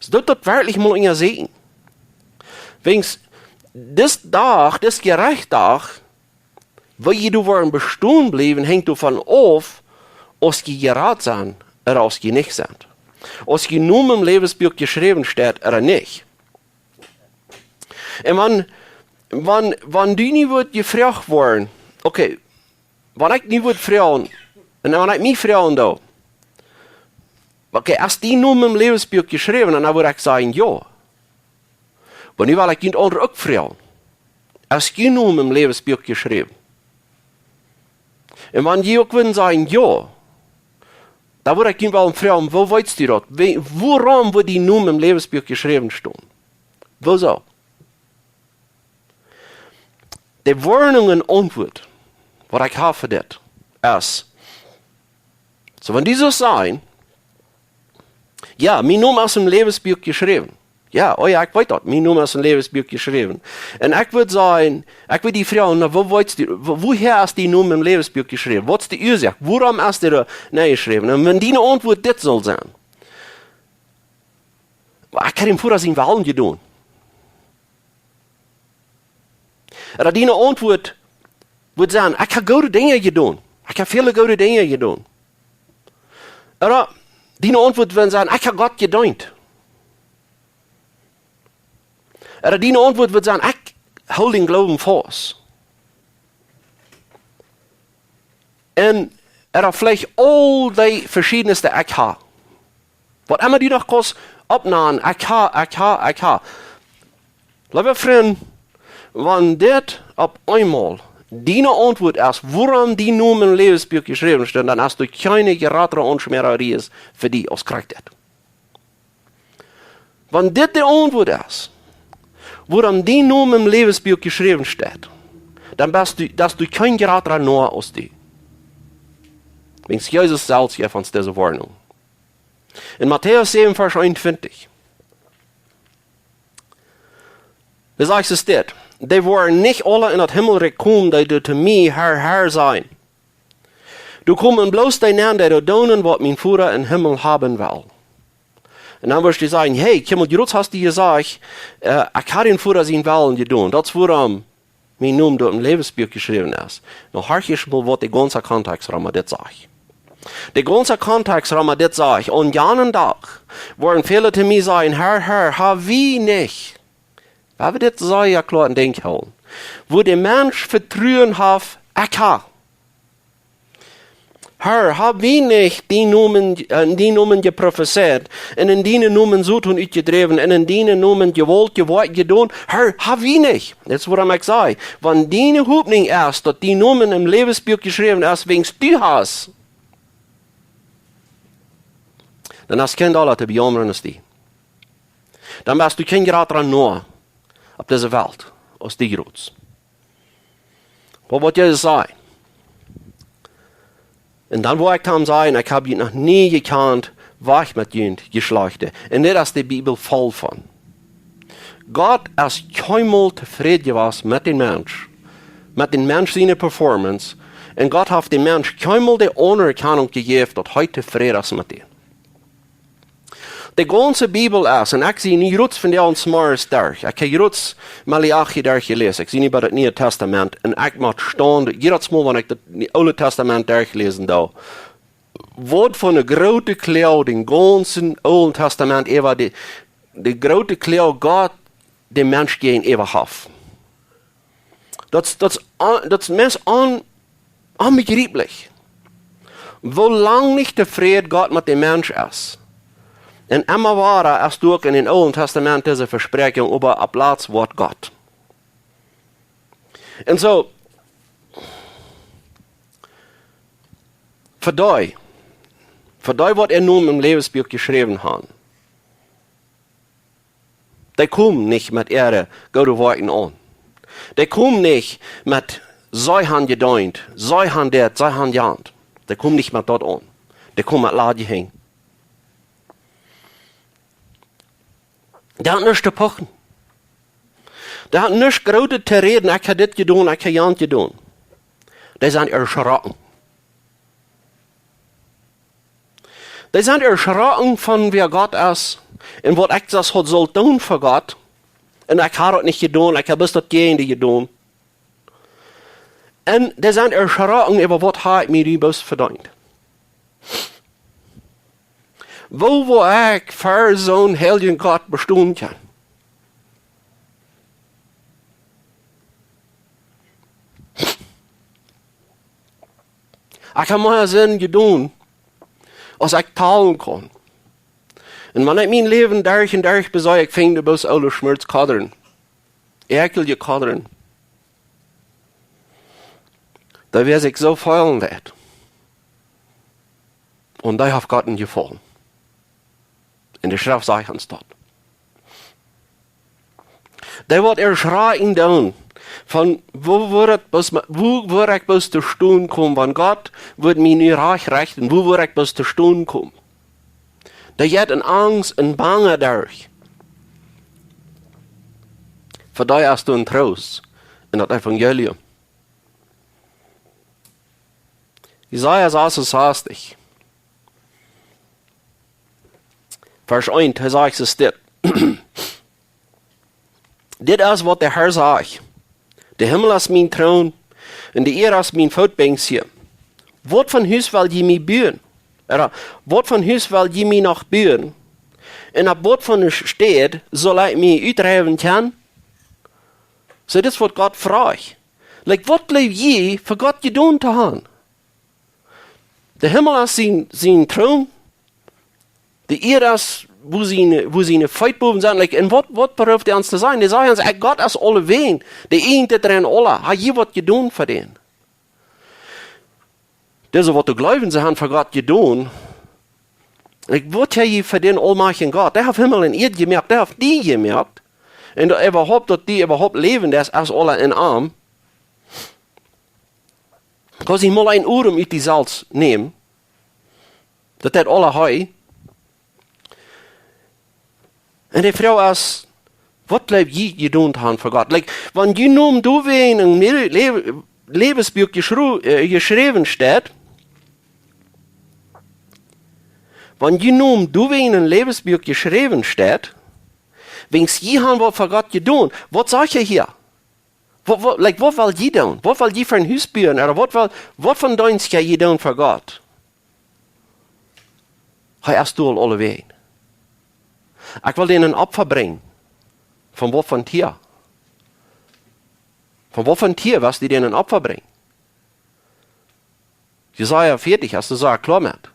Soo daut, daut werkjlich mol unjasäkjen. Wäajens dis Dach, dis Jerechtsdach, woo jie doa woaren bestonen bliewen, henjt doavon auf, aus jie jerat sent ooda aus jie nich sent. Aus jie Nomen em Läwensbuak jeschräwen steit ooda nich. Un wan, wan, wan du nu wurscht jefroagt woaren, okay, wan ekj nu wudd froagen, un wan ekj mie froagen doo, okay, es dien Nomen em Läwensbuak jeschräwen? Un dan wudd ekj sajen, jo. Oba nu well ekj junt aundre uk froagen, es jun Nomen em Läwensbuak jeschräwen? Un wan jie uk wudden sajen, jo, dan wudd ekj junt wellen froagen, woo weetst du daut? Wuarom wudd dien Nomen em Läwensbuak jeschräwen stonen? Wuarom? De Woarnunk un Auntwuat, waut ekj hab fa dit, es, soo wan dee soo sajen, jo, mien Nomen es em Läwensbuak jeschräwen. Jo, oh jo, ekj weet daut, mien Nomen es em Läwensbuak jeschräwen. Un ekj wudd sajen, ekj wudd die froagen, na, woo weetst du, woo, wuarom es dien Nomen em Läwensbuak jeschräwen? Waut es de Uasoak? Wuarom es dee doa nenjeschräwen? Un wan diene Auntwuat dit saul sennen, ekj hab dän Voda sienen Wellen jedonen. Ooda diene Auntwuat wudd sennen, ekj hab goode Dinja jedonen. Ekj hab väle goode Dinja jedonen. Ooda diene Auntwuat wudd sennen, ekj hab Gott jedeent. Ooda diene Auntwuat wudd sennen, ekj hool dän Gloowen faust. Un ooda veleicht aul dee veschiednste ekj hab. Waut emma du noch kaust oppnämen, ekj hab, ekj hab, ekj hab. Leewe Frind, wan dit opp eemol diene Auntwuat es, wuarom dien Nomen em Läwensbuak jeschräwen steit, dan hast du kjeene jratre Aunschmäareriees fa die aus krakjt dit. Wan dit de Auntwuat es, wuarom dien Nomen em Läwensbuak jeschräwen steit, dan best du, dan best du kjeen jratra Noah aus du. Wiels Jesus selfst jeef ons dise Woarnunk. En Matäus säwen, Varsch eenuntwintich. Doa sajcht et dit: "Dee woaren nich aule en daut Himmelrikj komen, dee doa to mie, Herr, Herr, sajen. Doa komen bloos dee nenn, dee daut doonen, waut mien Voda em Himmel haben well." Un dan woascht du sajen: "Hey, kjikj mol, du hast die jesajcht, äh, ekj hab dän Voda sienen Wellen jedonen. Daut es wuarom mien Nomen doa em Läwensbuak jeschräwen es." Nu horch mol, waut de gaunze Kontext rom dit sajcht. De gaunze Kontext rom dit sajcht: "Aun janen Dach woaren väle to mie sajen: Herr, Herr, hab wie nich..." Wie haben dit sea kloa em Denkj jehoolen. Wua de Mensch Vetruen haft, ekj hab. "Herr, hab wie nich dien Nomen, äh, dien Nomen jeprofezeit, un en dienen Nomen Soton utjedräwen, un en dienen Nomen Jewault, Jewault jedonen? Herr, hab wie nich?" Daut es wuarom ekj saj, wan diene Hopninj es, daut dien Nomen em Läwensbuak jeschräwen es, wiels du hast, dan hast kjeen Dolla to bejaumren aus die. Dan best du kjeen jratra Noah opp dise Welt aus die jrots. Waut woat Jesus sajen? Un dan woa ekj am sajen: "Ekj hab junt noch nie jekjant, wajch met junt, jie Schlajchte." Un dit es de Bibel voll von. Gott es kjeenmol tofräd jewast met dän Mensch, met dän Mensch siene Performance. Un Gott haft dän Mensch kjeenmol de Aunerkjanunk jejäft, daut hee tofräd es met dän. De gaunze Bibel es, un ekj sie nu jrots von de ons Mars derch. Ekj hab jrots Maleachi derchjeläst. Ekj sie nu bie daut Niee Tastament. Un ekj mott staunen, jiedet Mol, wan ekj daut Oole Tastament derchläsen doo, waut fa eene groote Kloag dän gaunzen Oolen Tastament äwa de, de groote Kloag Gott dän Mensch jäajenäwa haft. Daut, daut, daut es meist on-, onbejrieplich. Woo lang nich tofräd Gott met dän Mensch es. Un emma wada es uk en dän Oolen Tastament dise Vespräakjunk äwa opp latst woat Gott. Un soo, fa dee, fa dee, waut äa Nomen em Läwensbuak jeschräwen haben, dee komen nich met äare goode Woakjen aun. Dee komen nich met: "See han jedeent, see han dit, see han jant." Dee komen nich met daut aun. Dee komen met ladje Henj. Dee han nuscht to puchen. Dee han nuscht Grootet to räden: "Ekj hab dit jedonen, ekj hab jant jedonen." Dee sent erschrocken. Dee sent erschrocken von wäa Gott es un waut ekj daut haud sult doonen fa Gott. Un ekj hab daut nich jedonen, ekj hab bloos daut Jäajende jedonen. Un dee sent erschrocken äwa: "Waut hab ekj mie dee bloos vedeent? Woo woa ekj ver soon heiljen Gott bestonen kjennen?" Ekj hab mea Sind jedonen aus ekj talen kaun. Un wan ekj mien Läwen derch un derch besach, ekj finj doa bloos oole Schmortkodren, äakjelje Kodren. Dee wäa sikj soo feelen deit. Un dee haft Gott een Jefaulen. Un de Schreft sajcht ons daut. Dee woat erschrakjen doonen von, woo woa ekj bloos, woo woa ekj bloos to stonen komen, wan Gott woat mie nu rajcht rechten, woo woa ekj bloos to stonen komen? Dee jeit en Angst un Bange derch. Fa dee es doa een Troost en daut Evangelium. Jesaja sasunsastich, Varsch eent, hee sajcht es dit. Dit es waut de Herr sajcht: De Himmel es mien Troon un de Ieed es mien Footbenkje. Waut von Hus well jie mie buen? Ooda waut von Hus well jie mie noch buen? Un opp waut von de Städ saul ekj mie utdreiwen kjennen? Soo, dit es waut Gott froagt. Like, waut jleew jie fa Gott jedonen to haben? De Himmel es sien, sien Troon. De Ieed es, wua siene, wua siene Feet bowen sent. Like, un waut, waut proowt hee ons to sajen? Hee sajcht ons, ä, Gott es aulewäajen. Dee eent daut rein aula. Hab jie waut jedonen fa dän? Dise waut doa jleewen, see haben fa Gott jedonen. Like, waut hab jie fa dän aulmajchtjen Gott? Dee haft Himmel un Ieed jemoakt, dee haft die jemoakt. Un daut äwahaupt, daut du äwahaupt läwen deist, es aula en am. Kaust nich mol een Odem ut die selfst nämen. Daut deit aula hee. Un de Froag es, waut jleew jie jedonen to haben fa Gott? Like, wan jie nomen doawäajen een Le-, Le-, Läwensbuak jeschro-, ä, jeschräwen steit, wan jie nomen doawäajen een Läwensbuak jeschräwen steit, wiels jie haben waut fa Gott jedonen, waut sajcht hee hia? Waut, waut, like, waut well jie doonen? Waut well jie fa een Hus buen? Ooda waut well, waut fa een Deenst jie doonen fa Gott? Hee es doa aulewäajen. Ekj well dän een Opfa brinjen. Von waut fa een Tia? Von waut fa een Tia woascht du dän een Opfa brinjen? Jesaja vieetich, es doa soo kloa met.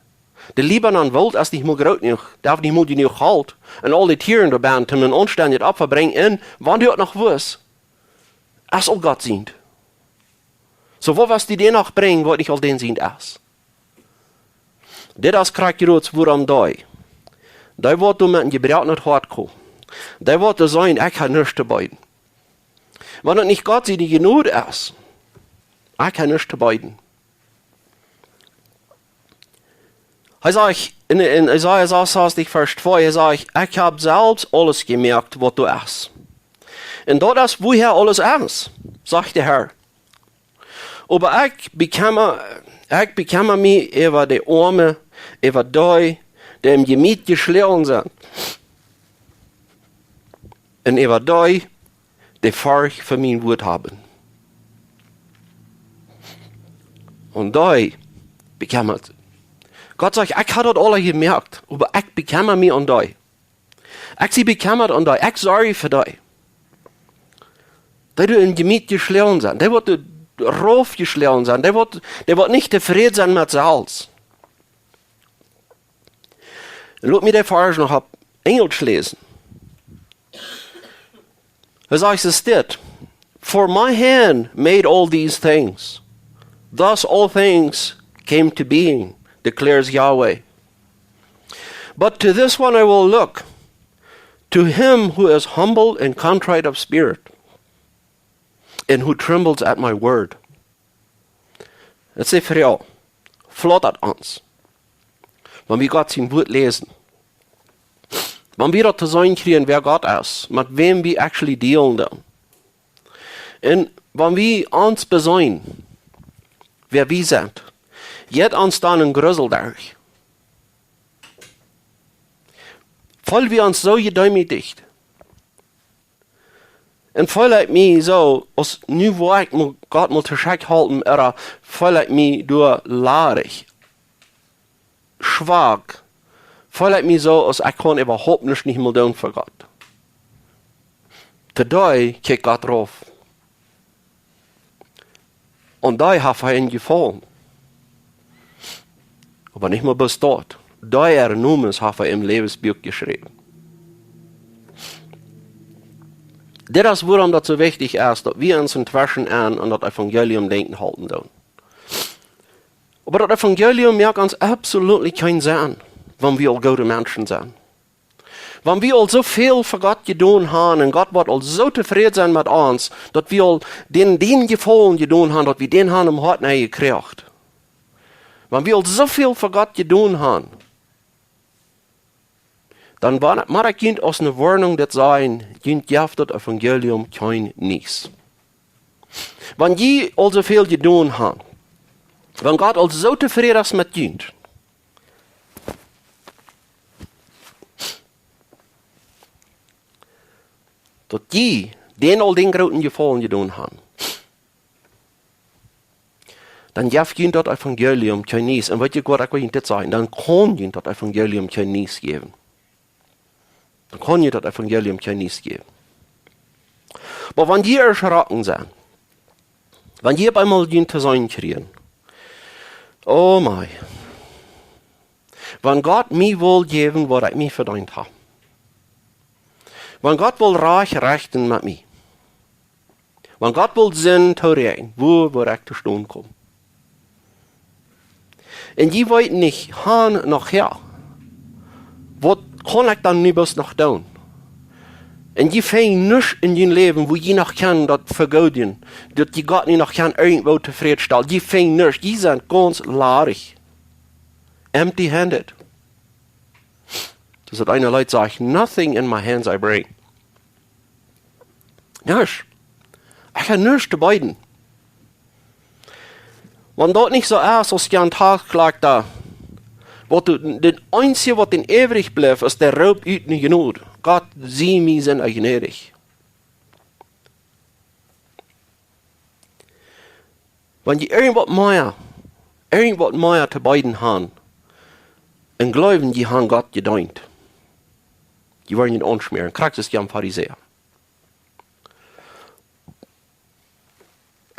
De Libanon Woolt es nich mol groot jenuach, dee haft nich mol jenuach Holt. Un aul dee Tieren doa benen, om een aunstendjet Opfa brinjen. Un wan du daut noch wurscht, es uk Gott sient. Soo, waut woascht du dän noch brinjen, waut nich aul dän sient es? Dit es krakjt wuarom dee, dee woat doa met een jebroakenet Hoat komen. Dee woat doa sajen, ekj hab nuscht to beeden. Wan daut nich Gott siene Jnod es, ekj hab nuscht to beeden. Hee sajcht en, en Jesaja sasunsastich, Varsch twee, hee sajcht, ekj hab selfst aules jemoakt, waut doa es. Un daut es, wuaha aules es, sajcht de Herr. Oba ekj bekjemma, ekj bekjemma mie äwa de Oame, äwa dee, dee em Jemiet jeschloagen sent. Un äwa dee, dee Forcht fa mien Wuat haben. Un dee bekjemmat. Gott sajcht, ekj hab daut aula jemoakt, oba ekj bekjemma mie om dee. Ekj sie bekjemmat om dee, ekj sorj fa dee. Dee doa em Jemiet jeschloagen sent, dee waut doa rauf jeschloagen sent, dee waut, dee waut nich tofräd sent met selfst. Lot mie dän Varsch noch opp Enjelsch läsen. Hee sajcht es dit: For my hand made all these things. Thus all things came to being, declares Yahweh. But to this one I will look, to him who is humble and contrite of spirit, and who trembles at my word. Daut es de Froag. Flaut daut ons, wan wie Gott sien Wuat läsen? Wan wie daut to seenen kjrieen, wäa Gott es, met wäm wie actually dealen doonen? Un wan wie ons beseenen, wäa wie sent, jeit ons dan een Grusel derch? Feel wie ons soo jedeemoodicht? Un feel ekj mie soo, aus nu woa ekj mol Gott mol to Schekj hoolen, ooda feel ekj mie doa ladich, schwak, feel ekj mie soo, aus ekj kaun äwahaupt nuscht nich mea doonen fa Gott? To dee kjikjt Gott rauf. Un dee haft hee een Jefaulen. Oba nich mol bloos daut. Dee äare Nomes haft hee em Läwensbuak jeschräwen. Dit es wuarom daut soo wichtich es, daut wie ons entweschen aun, aun daut Evangelium denkjen hoolen doonen. Oba daut Evangelium moakt ons absolut kjeen Senn, wan wie aul goode Menschen sent. Wan wie aul soo väl fa Gott jedonen haben un Gott woat aul soo tofräd sennen met ons, daut wie aul dän, dän Jefaulen jedonen haben, daut wie dän haben em Hoat nenn jekjräajen. Wan wie aul soo väl fa Gott jedonen haben, dan wa-, mott ekj junt aus eene Woarnunk dit sajen: Junt jeft daut Evangelium kjeen Niees. Wan jie aul soo väl jedonen haben, wan Gott aul soo tofräd es met junt, daut jie dän aul dän grooten Jefaulen jedonen haben, dan jeft junt daut Evangelium kjeen Niees. Un weet jie waut, ekj well junt dit sajen: Dan kaun junt daut Evangelium kjeen Niees jäwen. Dan kaun junt daut Evangelium kjeen Niees jäwen. Oba wan jie erschrocken sent, wan jie opp eemol junt to seenen kjrieen: Oh mei, wan Gott mie wull jäwen, waut ekj mie vedeent hab. Wan Gott wull rajcht rechten met mie. Wan Gott wull Sind tooräakjnen, woo wudd ekj to stonen komen? Un jie weeten nich, han noch häa, waut kaun ekj dan nu bloos noch doonen? Un jie finjen nuscht en jun Läwen, woo jie noch kjennen daut vegooden, daut jie Gott nu noch kjennen irjentwoo tofräd stalen. Jie finjen nuscht, jie sent gaunz ladich. Empty-handed. Daut es daut eene Leet, sajcht: Nothing in my hands I bring. Nuscht. Ekj hab nuscht to beeden. Wan daut nich soo es, aus Jan Tag klagt doa, waut du, daut eensje, waut dän äwrich blift, es de Roop ut ne Jnod: Gott, sie mie Sinda gnädich. Wan jie irjentwaut mea, irjentwaut mea to beeden haben un jleewen, jie haben Gott jedeent, jie woaren junt aunschmäaren, krakjt soo aus dee Farisäa.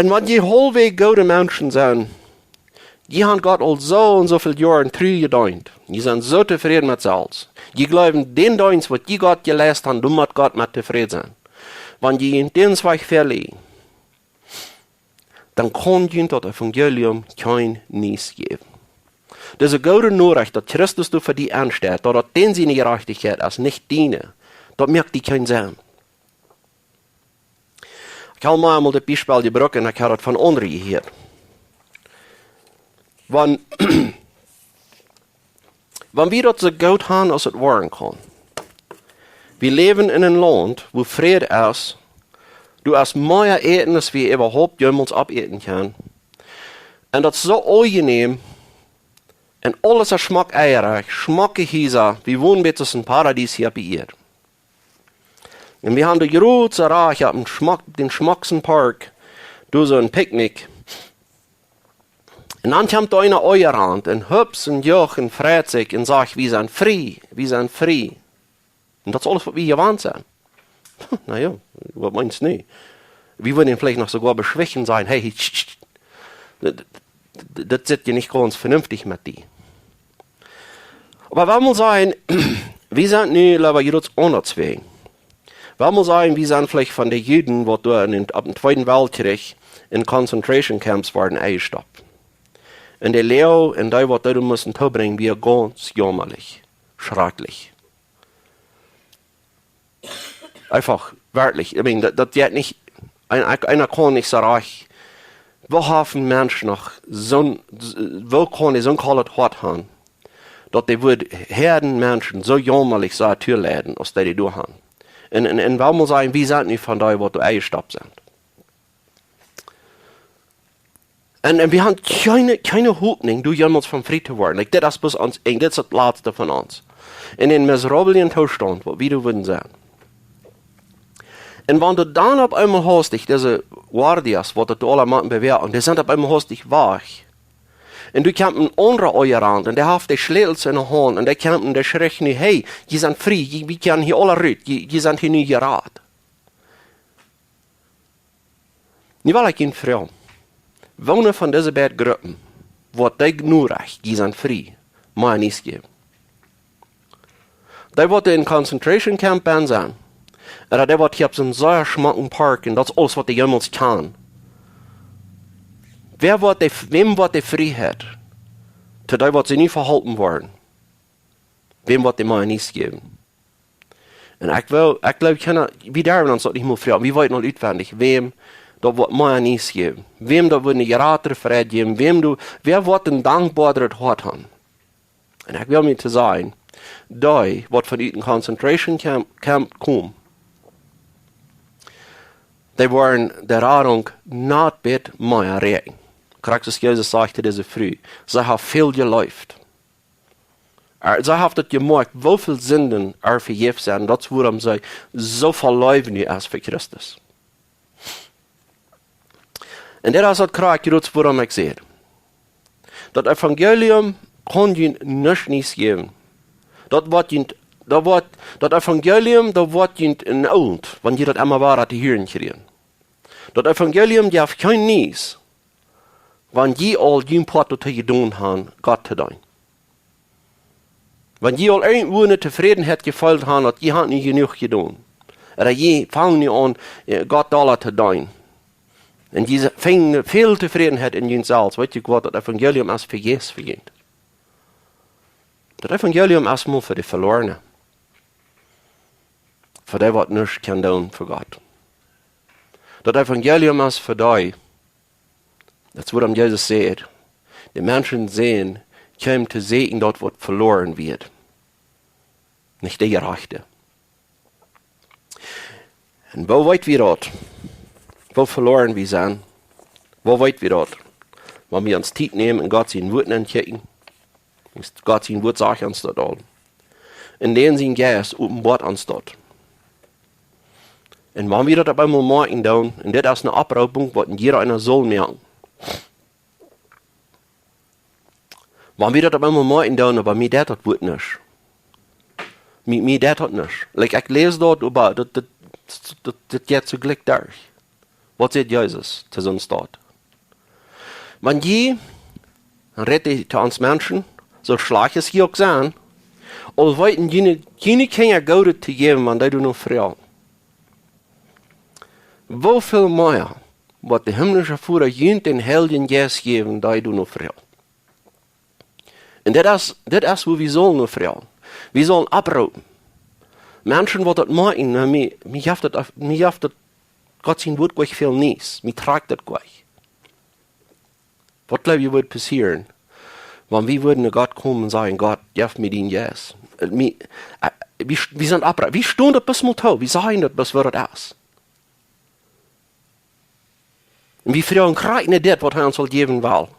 Un wan jie haulfwäajes goode Menschen sent, jie haben Gott aul soo un soo väl Joaren tru jedeent, jie sent soo tofräd met selfst, jie jleewen, dän Deenst, waut jie Gott jeleist haben, doa mott Gott met tofräd sennen. Wan jie dän Wajch veloten, dan kaun junt daut Evangelium kjeen Niees jäwen. Dise goode Norecht, daut Christus doa fa die aunsteit, daut daut dän siene Jerajchtichkjeit es, nich diene, daut moakt die kjeen Senn. Ekj hab mol eemol daut Biespel jebrukt un ekj hab daut von aundre jehieet. Wan Wan wie daut soo goot haben, aus et woaren kaun. Wie läwen en een Launt, wua Fräd es, doa es mea Äten, aus wie äwahaupt jemols opäten kjennen. Un daut es soo aunjenäm, un aules es schmock, eierich, schmocke Hiesa, wie wonen bie een Paradies hia opp de Ieed. Un wie haben de jratste Rajcht opp een schmock, dän schmocksten Park, doa soo een Picknick. Un dan kjemt doa eena aunjerant un hups un jucht un freit sikj un sajcht: "Wie sent frie, wie sent frie." Un daut es aules, waut wie jewant sent. Na jo, waut meenst nu? Wie wudden veleicht noch soogoa beschwichtjen, sajen: "Hey, tsch, tsch, tsch. Daut, daut, daut sitt je nich gaunz venenftich met die." Oba wie mol sajen, wie sent nu, lot wie daut aundasch sajen. Wie mol sajen, wie sent veleicht von de Juden, waut doa en dän, opp dän Tweeden Weltkjrich en concentration camps worden enjestoppt. Un de Loag un dee, waut dee doa musten toobrinjen, wia gaunz jaumalich, schrakjlich. Eefach, werkjlich. I mean, daut, daut jeit nich, een, eena kaun nich sajen, woo haft een Mensch noch soon, woo kaun hee soon kolet Hoat haben, daut hee wudd Hoaden Menschen soo jaumalich soo tooleiden, aus dee dee doa haben. Un, un, un wie mol sajen, wie sent nu von dee, waut doa enjestoppt sent. Un, un wie haben kjeene, kjeene Hopninj, doa jemols von frie to woaren. Like, dit es bloos ons, un dit es daut latste von ons. En een miserablen Toostaunt, waut wie doa wudden sennen. Un wan du dan opp eemol hastich, dise Guardias, waut daut aule Maten bewäajen, un dee sent opp eemol hastich wajch. Un doa kjemt een aundra aunjerant, un dee haft de Schlätels en de Haunt, un dee kjemt un dee schrieet nu: "Hey, jie sent frie, jie, wie kjennen hia aula rut, jie, jie sent hia nu jerat." Nu well ekj junt froagen, woone von dise beid Gruppen woat dee Norecht, jie sent frie, mea Niees jäwen? Dee, waut en concentration camp bennen sent, ooda dee, waut hia opp soon sea schmocken Park, un daut es aules, waut dee jemols kjennen. Wäa woat dee, wäm woat dee Frieheit To dee, waut see nu vehalpen woaren. Wäm woat de Meinis jäwen? Un ekj well, ekj gleew, kjeena, wie derwen ons daut nich mol froagen. Wie weeten aul utwendich, wäm daut woat Meinis jäwen. Wäm daut woat eene jratre Freid jäwen. Wäm du, wäa woat een dankboaret Hoat haben? Un ekj well mie to sajen, dee, waut von ut een concentration camp, camp komen, dee woaren de Radunk nich bät mea räakjen. Krakjt aus Jesus säd to dise Fru, see haft väl jeleeft. Ea-, see haft daut jemoakt, woo väl Sinden ar vejäft sent. Daut es wuarom see soo voll Leew nu es fa Christus. Un dit es daut krakjt, daut es wuarom ekj saj, daut Evangelium kaun junt nuscht Niees jäwen. Daut woat junt, daut woat, daut Evangelium, daut woat junt een Oolt, wan jie daut emma wada to hieren kjrieen. Daut Evangelium jeft kjeen Niees, wan jie aul jun Poat doatoo jedonen haben, Gott to deenen. Wan jie aul irjentwua eene Tofrädenheit jefeelt haben, daut jie haben nu jenuach jedonen. Ooda jie fangen nu aun, eh, Gott dolla to deenen. Un jie finjen väl Tofrädenheit en junt selfst. Weet jie waut, daut Evangelium es vejäfs fa junt. Daut Evangelium es mau fa de Velorne. Fa dee, waut nuscht kjennen doonen fa Gott. Daut Evangelium es fa dee, daut es wuarom Jesus säd, de Menschensän kjeem to sieekjen daut, waut veloren wia. Nich de Jerajchte. Un woo weet wie daut? Woo veloren wie sent? Woo weet wie daut? Wan wie ons Tiet nämen un Gott sien Wuat nenkjikjen. Gott sien Wuat sajcht ons daut aul. Un dän sien Jeist openboat ons daut. Un wan wie daut opp eemol moakjen doonen, un dit es eene Oproopunk, waut een jieda eena saul moakjen. Wan wie daut opp eemol moakjen doonen, oba mie deit daut Wuat nuscht. Mie, mie deit daut nuscht. Like, ekj läs daut, oba daut, daut, daut, daut jeit soo jlikj derch. Waut sajcht Jesus to soone Staut? Wan jie, dan rät hee to ons Menschen, soo schlajcht aus jie uk sent, aul weeten june, june Kjinja Goodet to jäwen, wan dee doano froagen, woo väl mea woat de himlische Voda junt dän Heiljen Jeist jäwen, dee doano froagen? Un dit es, dit es, wua wie sellen no froagen. Wie sellen oproopen. Menschen, waut daut moakjen, na, mie, mie jeft daut, mie jeft daut Gott sien Wuat jlikj väl Niees. Mie trakjt daut jlikj. Waut jleew jie woat passieren, wan wie wudden no Gott komen un sajen: "Gott, jeff mie dien Jeist"? Äh, mie, äh, wie, wie sent oproopen. Wie stonen daut bloos mol too. Wie sajen daut bloos, woo daut es. Un wie froagen krakjt no dit, waut hee ons aul jäwen well.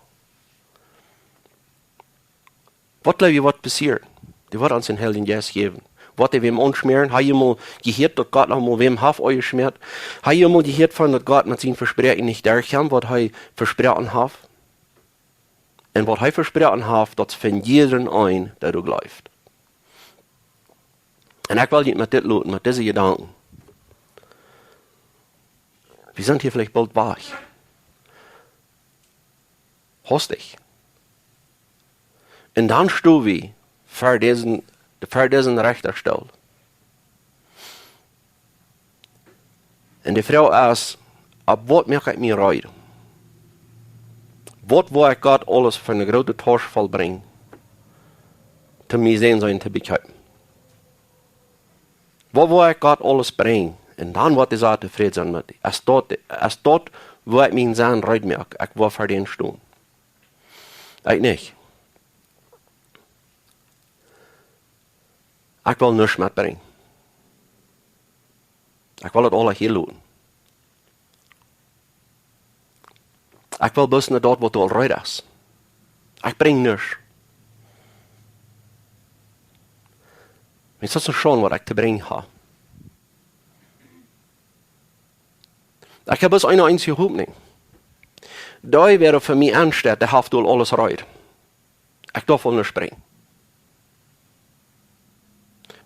Waut jleew jie woat passieren? Dee woat ons dän Heiljen Jeist jäwen. Woat hee wäm aunschmäaren? Hab jie mol jehieet, daut Gott noch mol wäm haft aunjeschmäat? Hab jie mol jehieet von, daut Gott met sien Vespräakjen nich derchkjemt, waut hee vesproaken haft? Un waut hee vesproaken haft, daut es fa jieda een, dee doa jleeft. Un ekj well junt met dit loten, met dise Jedanken. Wie sent hia veleicht boolt wajch. Hastich. Un dan sto wie ver disen, ver disen Rechtastool. Un de Froag es, opp waut moak ekj mie reed? Waut woa ekj Gott aules fa eene groote Tausch vollbrinjen, toom mie selfst sennen to bekjeepen? Waut woa ekj Gott aules brinjen? Un dan woat hee sea tofräd sennen met. Es daut, es daut, wua ekj mien Senn reed moak, ekj woa ver dän stonen? Ekj nich. Ekj well nuscht metbrinjen. Ekj well daut aules hia loten. Ekj well bloos no daut, waut aul reed es. Ekj brinj nuscht. Wan daut es nu Schaund, waut ekj to brinjen hab. Ekj hab bloos eene eensje Hopninj. Dee, wäa fa mie aunsteit, dee haft aul aules reed. Ekj darf aul nuscht brinjen.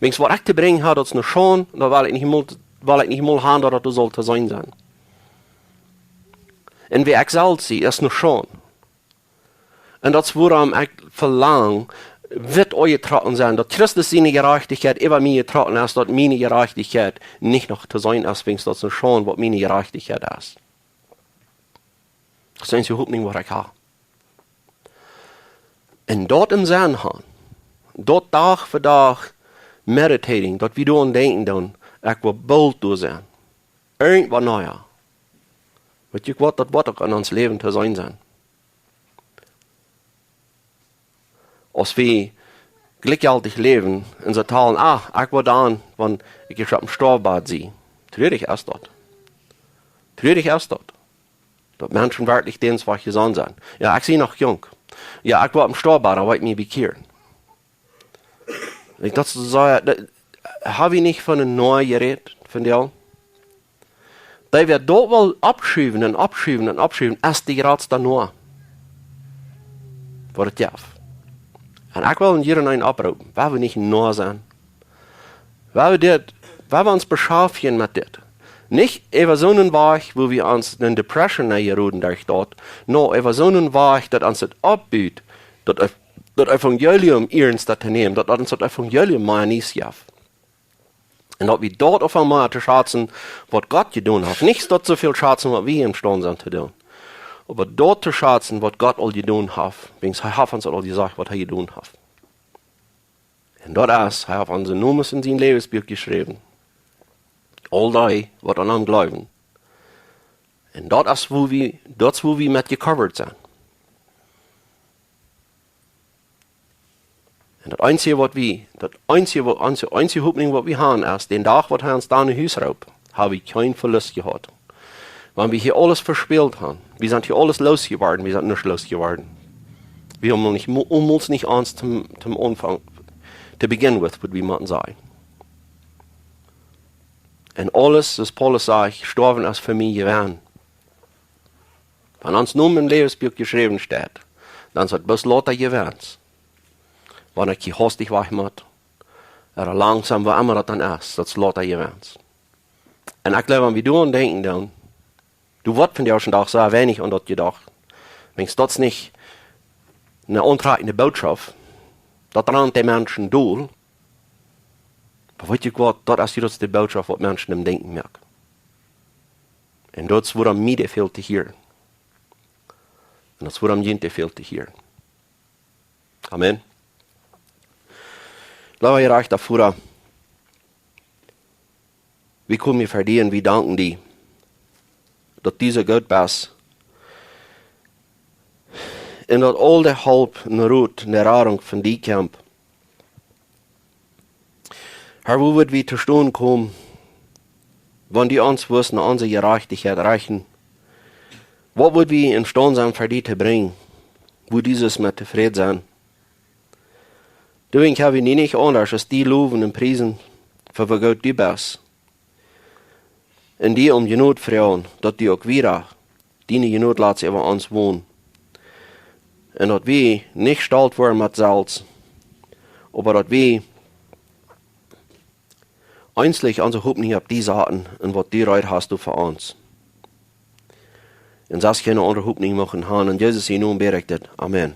Wan waut ekj to brinjen hab, daut es nu Schaund, dan well ekj nich mol, well ekj nich mol han, daut daut saul to seenen sennen. Un wäa ekj selfst sie, es nu Schaund. Un daut es wuarom ekj velang, wiet aunjetrocken sennen, daut Christus siene Jerajchtichkjeit äwa mie jetrocken es, daut miene Jerajchtichkjeit nich noch to seenen es, wan daut es nu Schaund, waut miene Jerajchtichkjeit es. Daut es de eensje Hopninj, waut ekj hab. Un daut em Senn han, daut Dach fa Dach meditating, daut wie doaraun denkjen doonen, ekj well boolt doa sennen. Irjentwaut nea. Weet jie waut, daut woat uk en ons Läwen to seenen sennen. Aus wie jlikjjeltich läwen un soo talen, ah, ekj well dan, wan ekj ieescht opp em Stoaw sie. Truarich es daut. Truarich es daut. Daut Menschen werkjlich dän Wajch jesonnen sent. Jo, ekj sie noch junk. Jo, ekj well opp em Stoaw, dan well ekj mie bekjieren. Ekj docht soo, jo, daut, hab wie nich von eene Noah jerät, von die? Dee wia daut woll aufschuwen un aufschuwen un aufschuwen, aus dee jratste Noah. Waut et jeef. Un ekj well en jieda eenen opproopen, wie wellen nich Noah sennen. Wie wellen dit, wie wellen ons beschaftjen met dit. Nich äwa soon Wajch, wua wie ons en Depression nenjeroden derch daut. No, äwa soon Wajch, daut ons daut oppbut, daut, daut Evangelium iernst to nämen, daut ons daut Evangelium mea nich jeft. Un daut wie daut opp eemol to schazen, waut Gott jedonen haft. Nich daut soo väl schazen, waut wie em Stand sent to doonen. Oba daut to schazen, waut Gott aul jedonen haft. Wiels hee haft ons aul jesajcht, waut hee jedonen haft. Un daut es, hee haft onse Nomes en sien Läwensbuak jeschräwen. Aul dee, waut aun am jleewen. Un daut es, wua wie, daut es, wua wie met gecovered sent. Un daut eensje, waut wie, daut eensje, waut, eensje, eensje Hopninj, waut wie haben, es, dän Dach, waut hee ons dan no Hus roopt, hab wie kjeen Velust jehaut. Wan wie hia aules vespält haben, wie sent hia aules loosjeworden, wie sent nuscht loosjeworden. Wie haben nich, mo-, ons nich ons toom, toom Aunfank, to begin with, wudd wie motten sajen. Un aules, aus Paulus sajcht, jestorwen es fa mie Jewenn. Wan ons Nomen em Läwensbuak jeschräwen steit, dan es et bloos lauta Jewenn. Wan ekj hia hastich wajch mott, ooda langsom, woo emma daut dan es, daut es lauta Jewenn. Un ekj jleew, wan wie doaraun denkjen, dan, doa woat vondoag dän Dach soo weinich aun daut jedocht. Wiels daut es nich eene auntrakjende Botschaft. Daut rant de Menschen dol. Oba weet jie waut, daut es de jratste Botschaft, waut Menschen em Denkjen moakt. Un daut es wuarom mie dee fält to hieren. Un daut es wuarom junt dee fält to hieren. Amen. Leewa jerajchta Voda, wie komen hia ver die un wie danken die, daut du soo goot best. Un daut aul de Help un Rot un de Radunk von die kjemt. Herr, woo wudd wie to stonen komen, wan du ons wurscht no onse Jerajchtichkjeit rechten? Waut wudd wie em Stand sennen ver die to brinjen, wua du sust met tofräd sennen? Du, ekj hab nie nich aundasch aus die lowen un priesen, fa woo goot du best. Un die om Jnod froagen, daut du uk wieda diene Jnod latst äwa ons wonen. Un daut wie nich stolt woaren met selfst, oba daut wie eensich onse Hopninj opp die saten un waut du reed hast fa ons. Un selfst kjeene aundre Hopninj muchten haben. En Jesus sienen Nomen bäd ekj dit. Amen.